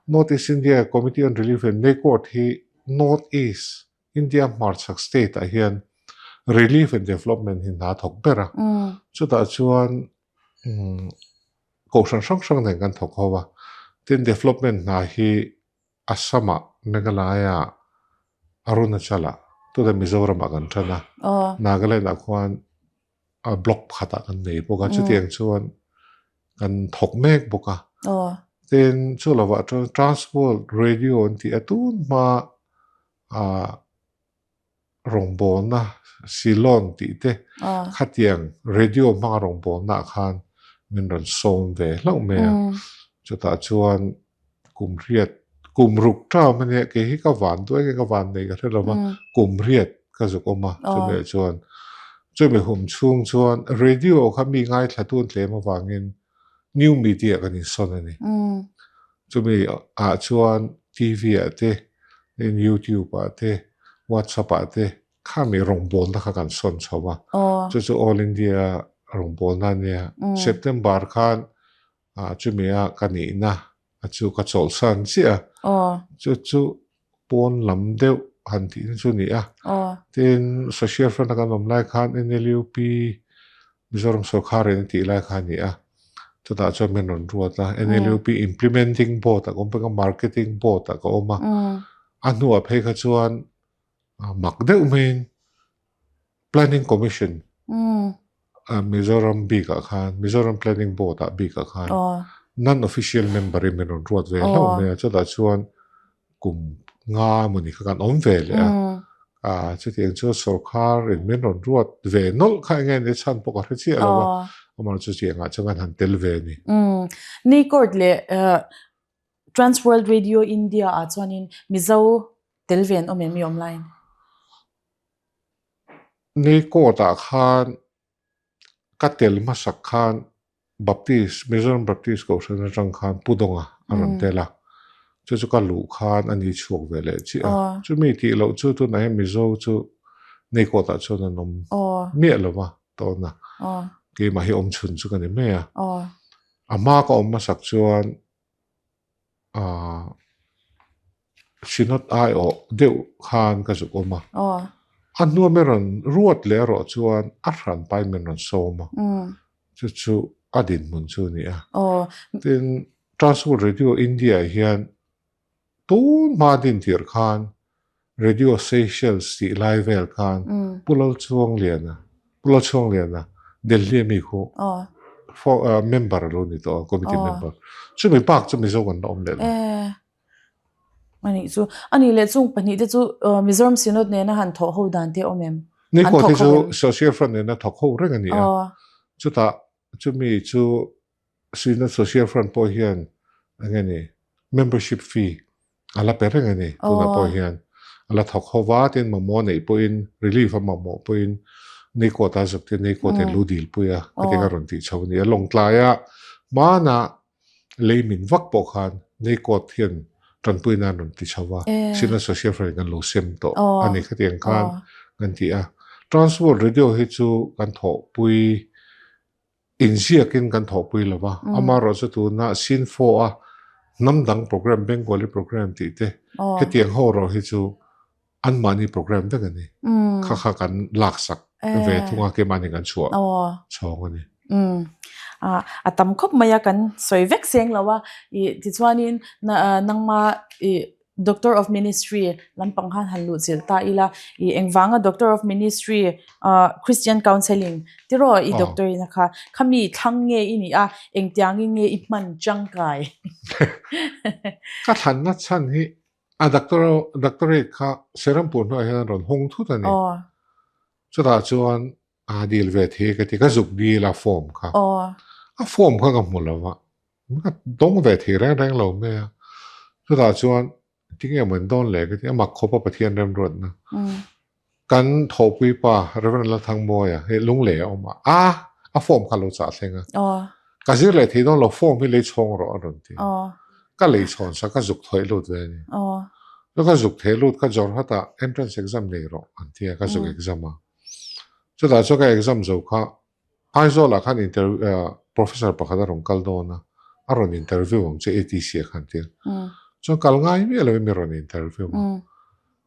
North East India Committee on Relief and NECORD hi North East India hmarchhak state ah hian Relief and Development hi hna thawk ber a, chutah chuan kohhran hrang hrang nen kan thawk ho a, tin development hna hi Assam ah, Meghalaya ah, Arunachal ah, tunah Mizoram ah kan then a, Nagaland ah khuan block pakhat ah kan nei bawk a, chutiang chuan kan thawk mek bawk a. Tin chu lovah chuan Transworld Radio an tih a tun hma ah rawngbawlna Ceylon tih te khatiang radio hmanga rawngbawlna ah khan min rawn sawm ve hlauh mai a. Chutah chuan kum riat kum ruk ṭam a nia kei hi ka van duai nge ka van nei ka hre lo va kum riat ka zuk awm a chumi ah chuan chumi hum chhung chuan radio kha mi ngaithla tun tlem avangin new media kan insawn a ni chumi ah chuan T_V ah te YouTube ah te WhatsApp ah te khami rawngbawlna kha kan sawn chho a chu chu All India rawngbawlna a nia September khan ah chumi a ka nihna a chu ka chawlhsan chiah a chu chu pawn lam deuh han tih na chu a ni a tin social front a kan awm lai khan NLUP Mizoram sawrkar in a tih lai kha a ni a chutah chuan min rawn ruat a NLUP implementing board ah ka awm bawk a marketing board ah ka awm a a hnuah phei kha chuan mak deuh maiin Planning Commission Mizoram bikah khan Mizoram Planning Board ah bikah khan non-official member in min rawn ruat ve hlauh mai a chutah chuan kum nga emaw ni kha kan awm ve leh a chutiang chuan sawrkar in min rawn ruat ve nawlh kha eng nge ni chhan pawh ka hre chiah lo a amaherawhchu chutiang ah chuan kan han tel ve a ni. Ni court leh Trans World Radio India ah chuanin Mizo tel ve an awm em i awm laiin? Ni court ah khan ka tel hmasak khan Baptist, Mizoram Baptist Kohhran atang khan Pu Dawnga a rawn tel a, chu chu ka luh khan a ni chhuak ve leh chiah a. Chumi tih loh chu tunah hian Mizo chu ni court ah chuan an awm miah lo va tawn a, keimah hi awm chhun chu ka ni mai a. A hma ka awm hmasak chuan Synod aiawh deuh khan ka zuk awm a. A hnua min rawn ruat leh erawh chuan a hran pain min rawn sawm a, chu chu a dinhmun chu a ni a. Tin, Transworld Radio India-ah hian tun hma din tirh khan Radio Seychelles tih lai vel khan Pu Lalchuangliana, Pu Lalchuangliana, Delhi ami khu member a lo ni tawh a, committee member. Chumi bak chu Mizo kan la awm leh lo. Anih chu, anih leh chung pahnih te chu Mizoram Synod nena han thawh ho dan te awm em? Ni te chu Social Front nena thawk ho reng a ni a. Chutah chumi chu Synod Social Front pawh hian eng nge ni membership fee a la pe reng a ni tunah pawh hian a la thawk ho va tin mamawh neih pawhin relief a mamawh pawhin Nikawta zuk te Nikawt in lu dil pui a khatiang a rawn tih chho a ni a. Lawngtlaia hmanah Lei min vak pawh khan Neikawt hian tanpui nan rawn ti chho va, Synod Social Front kan lo sem tawh a ni khatiang khan kan ti a. Transworld Radio hi chu kan thawhpui inziakin kan thawhpui lo va, amaherawhchu tuna Sinfo a hnam dang program Bengali program tih te hetiang ho erawh hi chu anmahni program vek a ni. Kha kha kan laksak ve thung a, keimahni kan chhuah chhawng a ni. A tam khawp mai a, kan sawi vek seng lo a. Tichuanin nangma Doctor of Ministry lampang khan han luh chilh ta ila, engvanga Doctor of Ministry Christian Counselling tiraw i doctor ina kha, khami thlang nge i nih a, engtiangin nge i hman tangkai? Ka thlanna chhan hi A doctor doctorate kha Serampur hnuaiah hian an rawn hawng thut a ni. Chutah chuan a dil ve thei ka ti, ka zuk dil a form kha. A form kha ka hmu lo va, ka dawng ve thei reng reng lo mai a. Chutah chuan tinge maw in dawn le ka ti, a mak khawp a Pathian remruatna. Kan thawhpui pa Rev. Lalthangmawia hi Lunglei a awm a, a a form kha a lo chah thleng a. Ka zir leh thei dawn lo, form hi lei chhawng rawh a rawn ti a. Ka lei chhawn sak, ka zuk thawih lut ve a ni. Chu ka zuk thei lut kha Jorhat ah entrance exam nei rawh an ti a, ka zuk exam a. Chutah chuan ka exam zo kha Aizawl ah khan professor pakhat a rawn kal dawn a, a rawn interview ang che ATC ah khan tia. Chuan kal ngai miah lo in mi rawn interview a.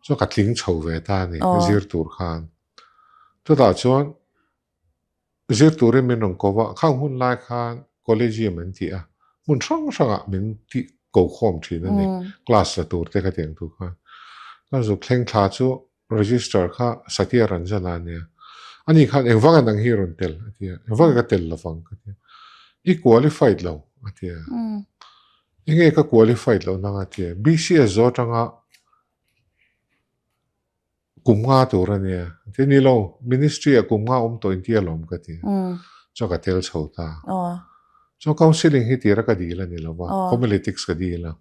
Chuan ka tling chho ve ta a ni zir tur khan. Chutah chuan zir turin min rawn ko va, khang hun lai khan collegium an ti a, hmun hrang hrangah min tih ko khawm thin a ni, class la tur te khatiang tur khan. Ka zuk thleng thla chu Register kha Satya Ranjana a nia. Ani khan engvanga nang hi rawn tel a ti a, engvanga ka tel lovang ka ti a. I qualified lo a ti a. Enge ka qualified loh nang a ti a. BCS zawh atanga kum nga tur a nia. A ti a, ni lo, ministry ah kum nga awm tawh inti alawm ka ti a. Chuan ka tel chho ta. Chuan counselling hi tira ka dil a ni lo va, homiletics ka dil a.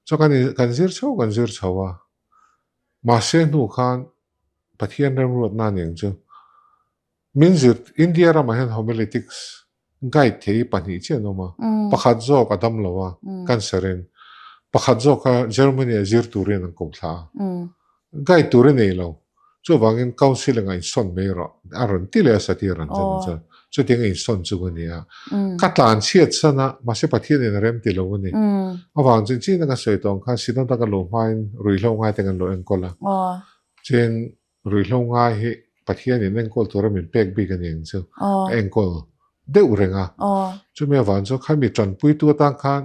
Chuan kan zir chho kan zir chho a. Mahse hnu khan Pathian remruatna a ni ang chu. Min zir India ramah hian homiletics guide thei hi pahnih chiah an awm a. Pakhat zawk a dam lo a, cancer in. Pakhat zawk kha Germany ah zir turin an ko thla a. Guide tur i nei lo. Chuvangin counselling ah insawn mai rawh a rawn ti leh a satir an chuan chuan chutiang a insawn chu a ni a. Ka tlan chhiat san a, mahse Pathian in a rem ti lo a ni. Avang chuan chin a ka sawi tawh ang khan Synod a ka luh hmain ruihhlo ngai te kan lo enkawl a. Chuan ruihhlo ngai hi Pathian in enkawl tura min pek bik a ni ang chu ka enkawl deuh reng a. Chumi avang chuan khami tanpuitu atan khan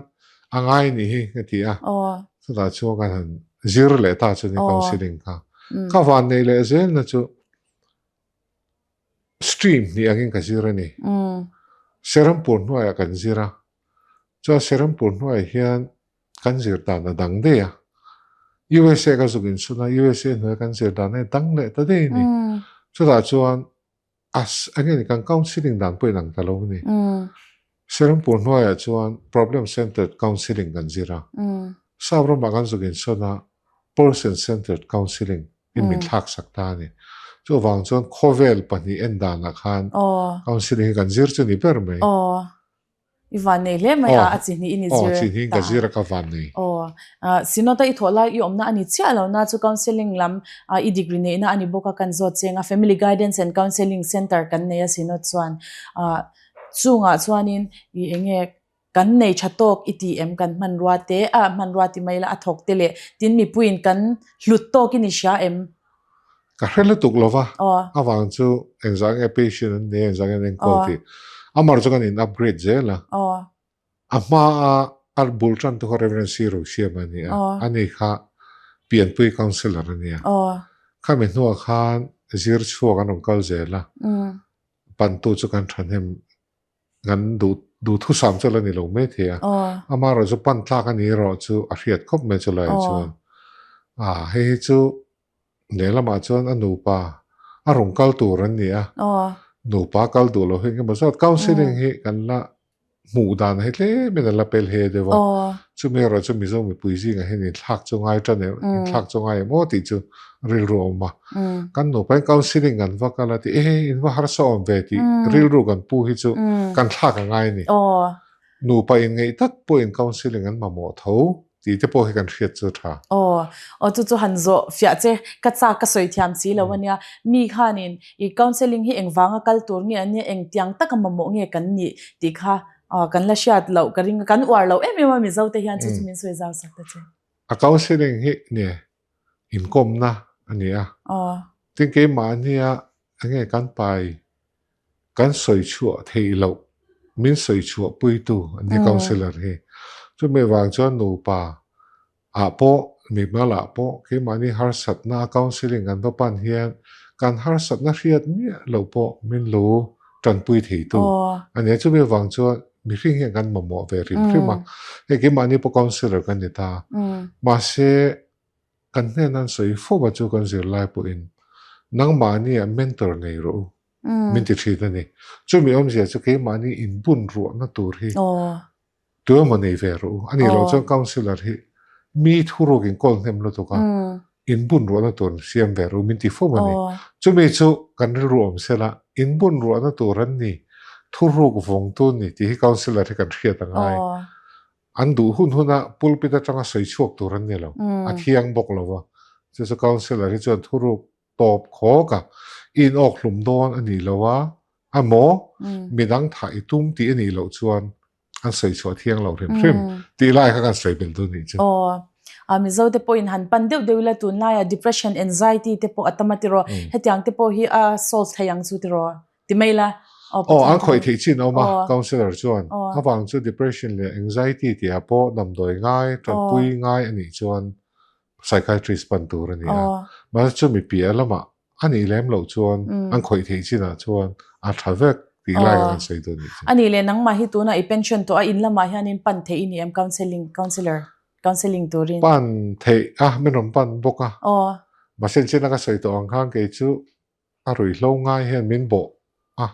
a ngai a nih hi ka ti a. Chutah chuan kan han zir leh ta chu ni counselling kha. Ka van neih leh zelna chu stream hnih angin ka zir a ni. Serampur hnuaiah kan zir a. Chuan Serampur hnuaiah hian kan zir dan a dang daih a. USA ka zuk inchhun a, USA hnuaia kan zir dan a dang leh ta daih a ni. Chutah chuan As eng nge ni kan counselling dan pawh inang ta lo a ni. Serampur hnuaiah chuan problem centered counselling kan zir a. Sap ramah kan zuk insawn a person centered counselling in min thlak sak ta a ni. Chuvang chuan khawvel pahnih en danah khan counselling hi kan zir chu ni ber mai. I van nei hle mai a, a chi hnih in i zir. Aw, chi hnih in ka zir a ka van nei. Aw, Synod a i thawh lai i awmna a ni chiah lo na chu counselling lam i degree neihna a ni bawk a kan zawt cheng a, Family Guidance and Counselling Centre kan nei a Synod chuan chungah chuanin i eng nge kan nei tha tawk i ti em kan hmanrua te a hmanrua ti mai la a thawk te leh tin mipuiin kan hlut tawk i ni hria em? Ka hre lutuk lo va, avang chu engzah nge patient an nei, engzah nge an enkawl tih. Amar chu kan in upgrade zel a. A hma a a bul tan tu kha Reverend C. Rosiama a ni a, ani kha pianpui councillor a ni a. Khami hnuah khan zir chhuak an rawn kal zel a, pantu chu kan thahnem kan duh duhthusam chu la ni lo mai thei a. Amaherawh chu pan tlak a ni erawh chu a hriat khawp mai chu laiah chuan. Hei hi chu Lehlamah chuan a nupa a rawn kal tur an ni a, nupa kal duh lo hi engemaw zat counselling hi kan la hmuh dan hi tlemin a la pel he deuh a, chumi erawh chu Mizo mipui zingah hian inthlak chu ngai tan em, inthlak chu ngai em aw tih chu rilru a awm a. Kan nupa in counselling kan va kal a tih e in va harsa awm ve tih rilru kan pu hi chu kan thlak a ngai a ni. Nupa inngeih tak pawhin counselling an mamawh tho. Tih te pawh hi kan hriat chu tha. Aw, aw chu chu han zawh fiah che, ka chak ka sawi thiam si lo ania. Mi khanin i counselling hi engvanga kal tur nge ania, engtiang taka mamawh nge kan nih tih kha kan la hriat loh ka ring a, kan uar loh em em a Mizo te hian chu chu min sawi zau sak ta che. A counselling hi nge inkawmna a ni a. Aw. Tin keimahnia enge kan pai kan sawi chhuah theih loh min sawi chhuah puitu an ni councillor hi. Chumi vang chuan nupa ah pawh mimal ah pawh keimahni harsatna a counselling kan va pan hian kan harsatna hriat miah loh pawh min lo tanpui theitu a ni a. Chumi vang chuan mihring hian kan mamawh ve hrim hrim a. Hei keimahni pawh councillor kan ni ta. Mahse Kan hnena an sawi fo a chu kan zirlai pawhin nangmahnia mentor nei rawh u min ti thin a ni. Chumi awmzia chu keimahni inbun ruahna tur hi tu emaw nei ve rawh u. A nih loh chuan councillor hi mi thuruk inkawl hnem lutuk a, inbun ruahna tur siam ve rawh u min ti fo a ni. Chumi chu kan rilru awm sela inbun ruahna tur an ni, thuruk vawngtu an ni tih hi councillor hi kan hriat a ngai. An duh hun huna pulpit atanga sawi chhuak tur an ni lo, a thiang bawk lo va. Chu chu councillor hi chuan thuruk tawp khawk a, i inawk hlum dawn a nih lo a, amaw midang thah i tum tih a nih loh chuan an sawi chhuah thiang lo hrim hrim tih lai kha kan sawi belh dawn nih chu. Aw, a Mizo te pawhin han pan deuh deuh ila tunlaia depression, anxiety te pawh a tam a tiraw, hetiang te pawh hi a solve thei ang chu tiraw. Ti mai la. Aw, an khawih theih chin a awm a, counsellor chuan. Avang chu depression leh anxiety tih ah pawh damdawi ngai, tanpui ngai a nih chuan psychiatrist pan tur a ni a. Mahse chumi piah lamah a nih lem loh chuan an khawih theih chinah chuan a tha vek tih lai kha kan sawi dawn nih chu. A nih leh nangmah hi tunah i pension tawh a, in lamah hianin pan theih i ni em counselling, counsellor, counselling turin? Pan theih a, min rawn pan bawk a. Mahse enchina ka sawi tawh ang khan kei chu A ruihhlo ngai hian min bawh a,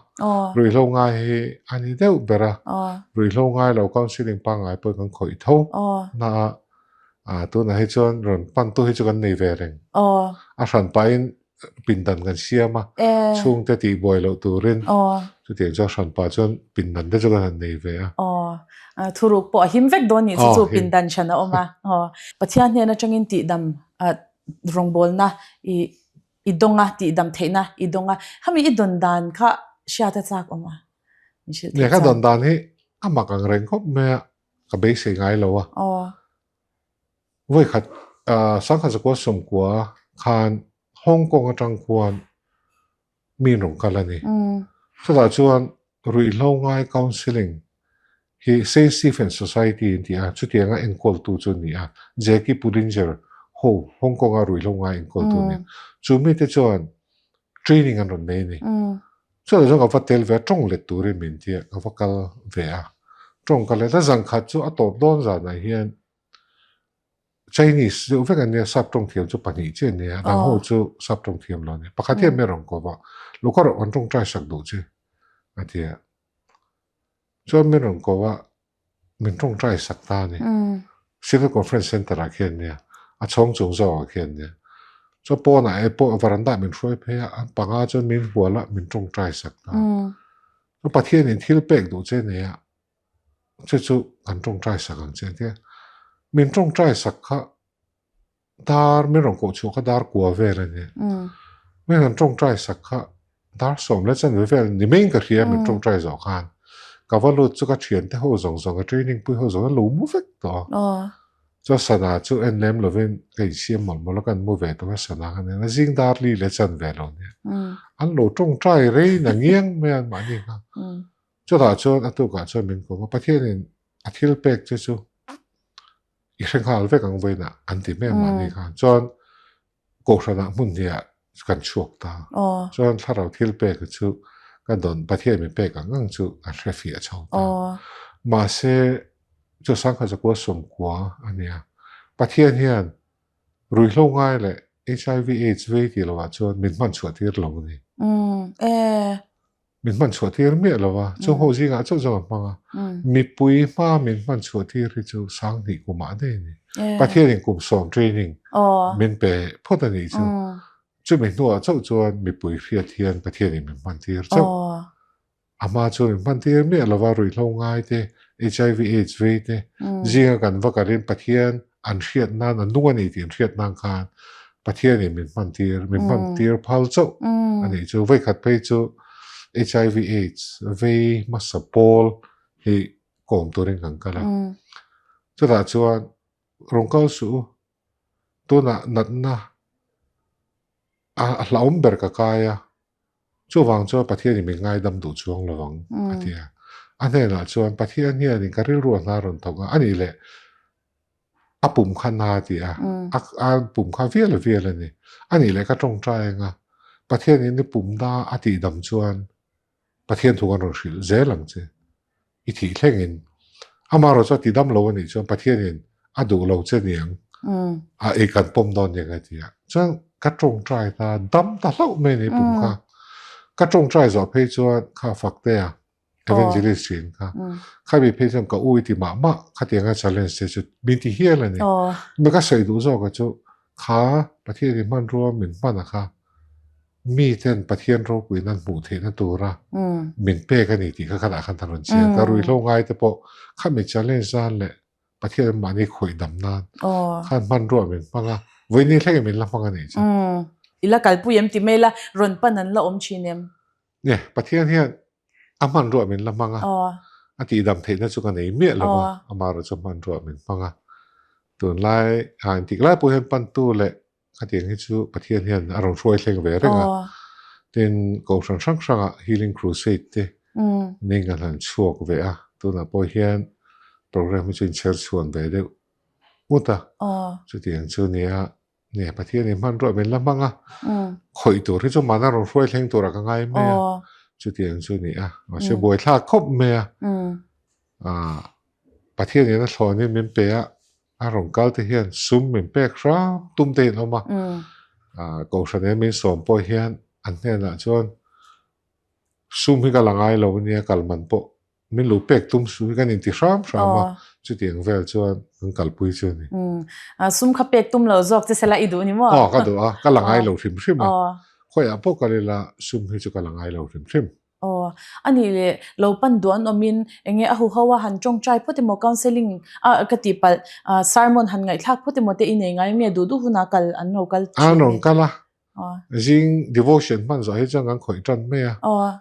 ruihhlo ngai hi a ni deuh ber a, ruihhlo ngai lo counselling pangngai pawhin kan khawih tho na a, tunah hi chuan rawn pantu hi chu kan nei ve reng. A hran pahin pindan kan siam a, chhungte tihbuai loh turin chutiang chuan hran pah chuan pindan te chu kan han nei ve a. Thuruk pawh a him vek dawn nih chu chu pindan hran a awm a. Pathian hnen atangin tihdam rawngbawlna i I dawng a, tihdam theihna i dawng a. Hemi i dawn dan kha hriat a chak awm a? Min hrilh theih chuan. Ka dawn dan hi a mak ang reng khawp mai a, ka beisei ngai lo a. Aw. Vawikhat Sangha Zakua Sawmkua khan Hong Kong atang khuan mi in rawn kal a ni. Chutah chuan ruihhlo ngai counselling hi Saint Stephen Society an ti a, chutianga enkawltu chu a ni a, Jackie Pullinger ho Hong Kong-a ruihhlo ngai enkawltu a ni a. Chu mite chuan training an rawn nei a ni. Chutah chuan ka va tel ve a, tawng let turin min ti a, ka va kal ve a. Tawng ka let a, zan khat chu a tawp dawn zanah hian Chinese deuh vek an nia, sap tawng thiam chu pahnih chiah an nia, dang ho chu sap tawng thiam lo an nia. Pakhat hian min rawn kawp a, Luka rawh kan tawngtai sak duh che a ti a. Chuan min rawn kawp a, min tawngtai sak ta a ni. Civil Conference Centre ah khian nia, a chhawng chung zawk ah khian nia. Chuan pawnah eh pawh veranda ah min hruai phei a, an panga chuan min hual a, min tawngtai sak ta. Chuan Pathianin thil pek duh che nia, Chu chu kan tawngtai sak ang che tia min tawngtai sak kha dar min rawn koh chhuah kha dar kua vel a nia. Min rawn tawngtai sak kha dar sawm leh chanve vel ni maiin ka hria min tawngtai zawh khan ka va lut chu ka thiante ho zawng zawng ka training pui ho zawng an lo mu vek tawh a. Chuan sana chu en lem lovin ka insiam mawlh mawlh a, kan mu ve tawh a sana kha nen a zing dar li leh chan ve lo nia. An lo tawngtai rei na ngiang mai a mahni kha. Chutah chuan a tukah chuan min kawm a, Pathianin a thil pek che chu i hre nghal vek ang vawiinah an ti mai a mahni khan. Chuan Kohhranah hmun hniah kan chhuak ta. Chuan thlarau thil pek chu ka dawn Pathian min pek ang ang chu kan hre fiah chho ta. Mahse chu sangkhat zakua sawmkua a nia. Pathian hian ruihhlo ngai leh HIV AIDS vei tih lovah chuan min hman chhuah tir lo a ni. Min hman chhuah tir miah lo a, chung ho zingah chauh chuan ka hmang a. Mipui hma min hman chhuah tir hi chu sanghnih kumah daih a ni. Pathianin kum sawm training min pe phawt a nih chu. Chumi hnuah chauh chuan mipui hriat hian Pathianin min hman tir chauh. A hma chuan min hman tir miah lo va, ruihhlo ngai te, HIV AIDS vei te, zinga kan va kalin Pathian an hriat nan, a nung a ni tih an hriat nan khan Pathianin min hman tir, min hman tir phal chauh a nih chu. Vawikhat phei chu HIV AIDS vei hmasa pawl hi kawm turin kan kal a. Chutah chuan rawn kal suh u, tunah natna a hlauhawm ber ka kai a, chuvang chuan Pathianin min ngaidam duh chuang lo ang a ti a. A hnenah chuan Pathian hianin ka rilru a hna rawn thawk a, a nih leh a pum kha na a ti a, a pum kha vial vial a ni. A nih leh ka tawngtai ang a, Pathianin i pum na a tihdam chuan Pathian thu kan rawn hrilh zel ang che. I thih thlengin. Amaherawh chu a tidam lo a nih chuan Pathianin a duh lo che niang a ei kan pawm dawn nia ka ti a. Chuan ka tawngtai ta dam ta hlauh mai a ni pum kha. Ka tawngtai zawh phei chuan kha Faktea Evangelist thin kha. Khami phei chuan ka u i ti mah mah khatianga challenge te chu min ti hial a ni. Mi ka sawi duh zawk a chu kha Pathianin hmanrua min hman a kha mi ten Pathian ropuiin an hmuh theihna tura min pek a ni tih kha khanah khan a rawn chiang. Ka ruihhlo ngai te pawh khami challenge nan leh Pathian an mahni khawih dam nan khan hmanrua min hmang a, vawiin thlengin min la hmang a nih chu. I la kalpui em ti mai la, rawn pan an la awm thin em? Nge, Pathian hian a hmanrua min la hmang a, a tihdam theihna chu ka nei miah lo a, amaherawh chu hmanrua min hmang a. Tunlai ah engtik lai pawh hian pantu leh khatiang hi chu Pathian hian a rawn hruai thleng ve reng a. Tin, Kohhran hrang hrangah Healing Crusade te ning kan han chhuak ve a, tunah pawh hian program hi chu inchher chhuan ve deuh ngut a, chutiang chu nia. Nge Pathian in hmanrua min la hmang a, khawih tur hi chu mahna rawn hruai thleng turah ka ngai mai a, chutiang chu ni a, mahse buaithlak khawp mai a, Pathian in a thlawnin min pe a, a rawn kal te hian sum min pek hram tum te in awm a, Kohhran in min sawm pawh hian an hnenah chuan sum hi ka la ngai lo ania kal man pawh Min lo pek tum su hi kan inti hram hram a, chutiang vel chuan kan kalpui chu a ni. Sum kha pek tum lo zawk che sela i duh ni maw? Aw, ka duh a, ka la ngai lo hrim hrim a. Khawiah pawh kal ila sum hi chu ka la ngai lo hrim hrim. Aw, a nih leh lo pan duh an awmin eng nge a huho a han tawngtai phawt emaw counselling a ka tih palh sermon han ngaihthlak phawt emaw te i nei ngai nge duh duh hunah kal an lo kal thin. An rawn kal a, zing devotion hman zawh hi chuan kan khawih tan mai a,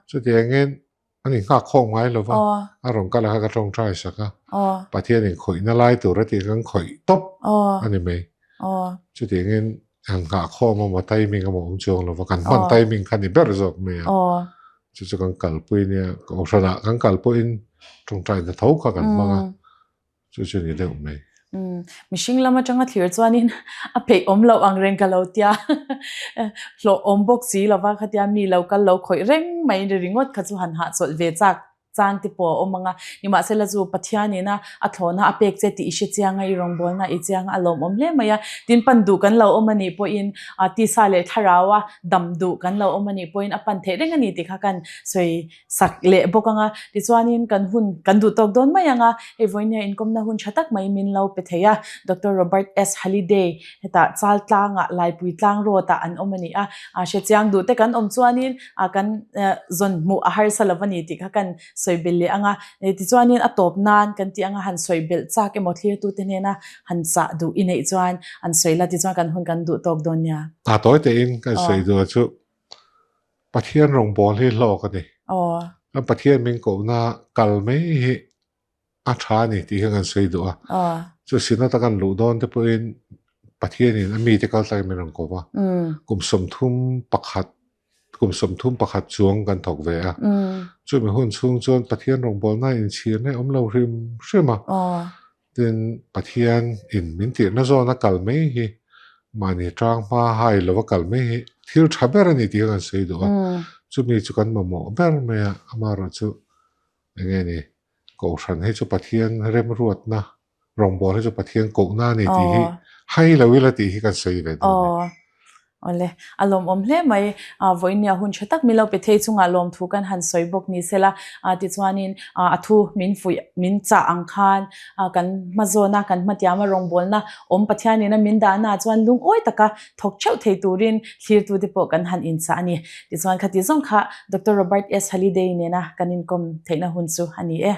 chutiangin A ni nghak khawk ngai lo va, a rawn kal a kha ka tawngtai sak a, Pathianin khawihna lai tur a tih kha kan khawih tawp a ni mai. Chutiangin han nghah khawm emaw timing emaw awm chuang lo va, kan hman timing kha ni ber zawk mai a. Chu chu kan kalpui nia, kohhranah kan kal pawhin tawngtaina tho kha kan hmang a. Chu chu ni deuh mai. Umm, mihring lam atanga thlir chuanin a peih awm loh ang reng ka lo tia. Hlawh awm bawk si lova khatia mi lo kal lo khawih reng mai ringawt kha chu han hahchawlh ve chak chang te pawh a awm ang a. Nimahsela chu Pathianin a a thlawhna a pek che tih i hre chiang a, i rawngbawlna i chiang a, a lawmawm hle mai a. Tin, pan duh kan lo awm a nih pawhin tisa leh thlarau a dam duh kan lo awm a nih pawhin a pan theih reng a ni tih kha kan sawi sak leh bawk ang a, tichuanin kan hun kan duh tawk dawn mai ang a, hei vawinia inkawmna hun tha tak mai min lo pe thei a, Doctor Robert S. Halliday hetah Chaltlangah Laipui Tlang Road ah an awm a ni a, hrechiang duh te kan awm chuanin kan zawn hmuh a harsa lo a ni tih kha kan sawi belh leh ang a, tichuanin a tawp nan kan tih anga han sawi belh chak emaw thlirtute hnena han chah duh i neih chuan an sawi la tichuan kan hun kan duh tawk dawn nia. A tawi tein kan sawi duh a chu. Pathian rawngbâwl hi hlawk a ni. Kan Pathian min kohna kal mai hi a tha a ni tih kha kan sawi duh a. Chu Synod a kan luh dawn te pawhin Pathianin a mite kal tlakin min rawn ko va. Kum 31 kum 31 chuang kan thawk ve a. Chumi hun chhung chuan Pathian rawngbawlna inchhirna awm lo hrim hrim a. Tin, Pathian in min tirhna zawna kal mai hi mahni tang hma hai lova kal mai hi thil tha ber a ni tih kha kan sawi duh a. Chumi chu kan mamawh ber mai a, amaherawhchu eng nge ni Kohhran hi chu Pathian remruatna, rawngbâwl hi chu Pathian kohna a ni tih hi hai lo ila tih hi kan sawi ve dawn a ni. Awle, a lawmawm hle mai. Vawinia hun tha tak min lo pe thei chungah lawmthu kan han sawi bawk ni sela. Tichuanin a thu min fuih, min chah ang khan kan hmazawna, kan hmatiama rawngbawlna awm Pathianin a min dahnaah chuan lungawi taka thawk theuh thei turin thlirtute pawh kan han inchah a ni. Tichuan khati zawng kha Doctor Robert S. Halliday nena kan inkawm theihna hun chu a ni e.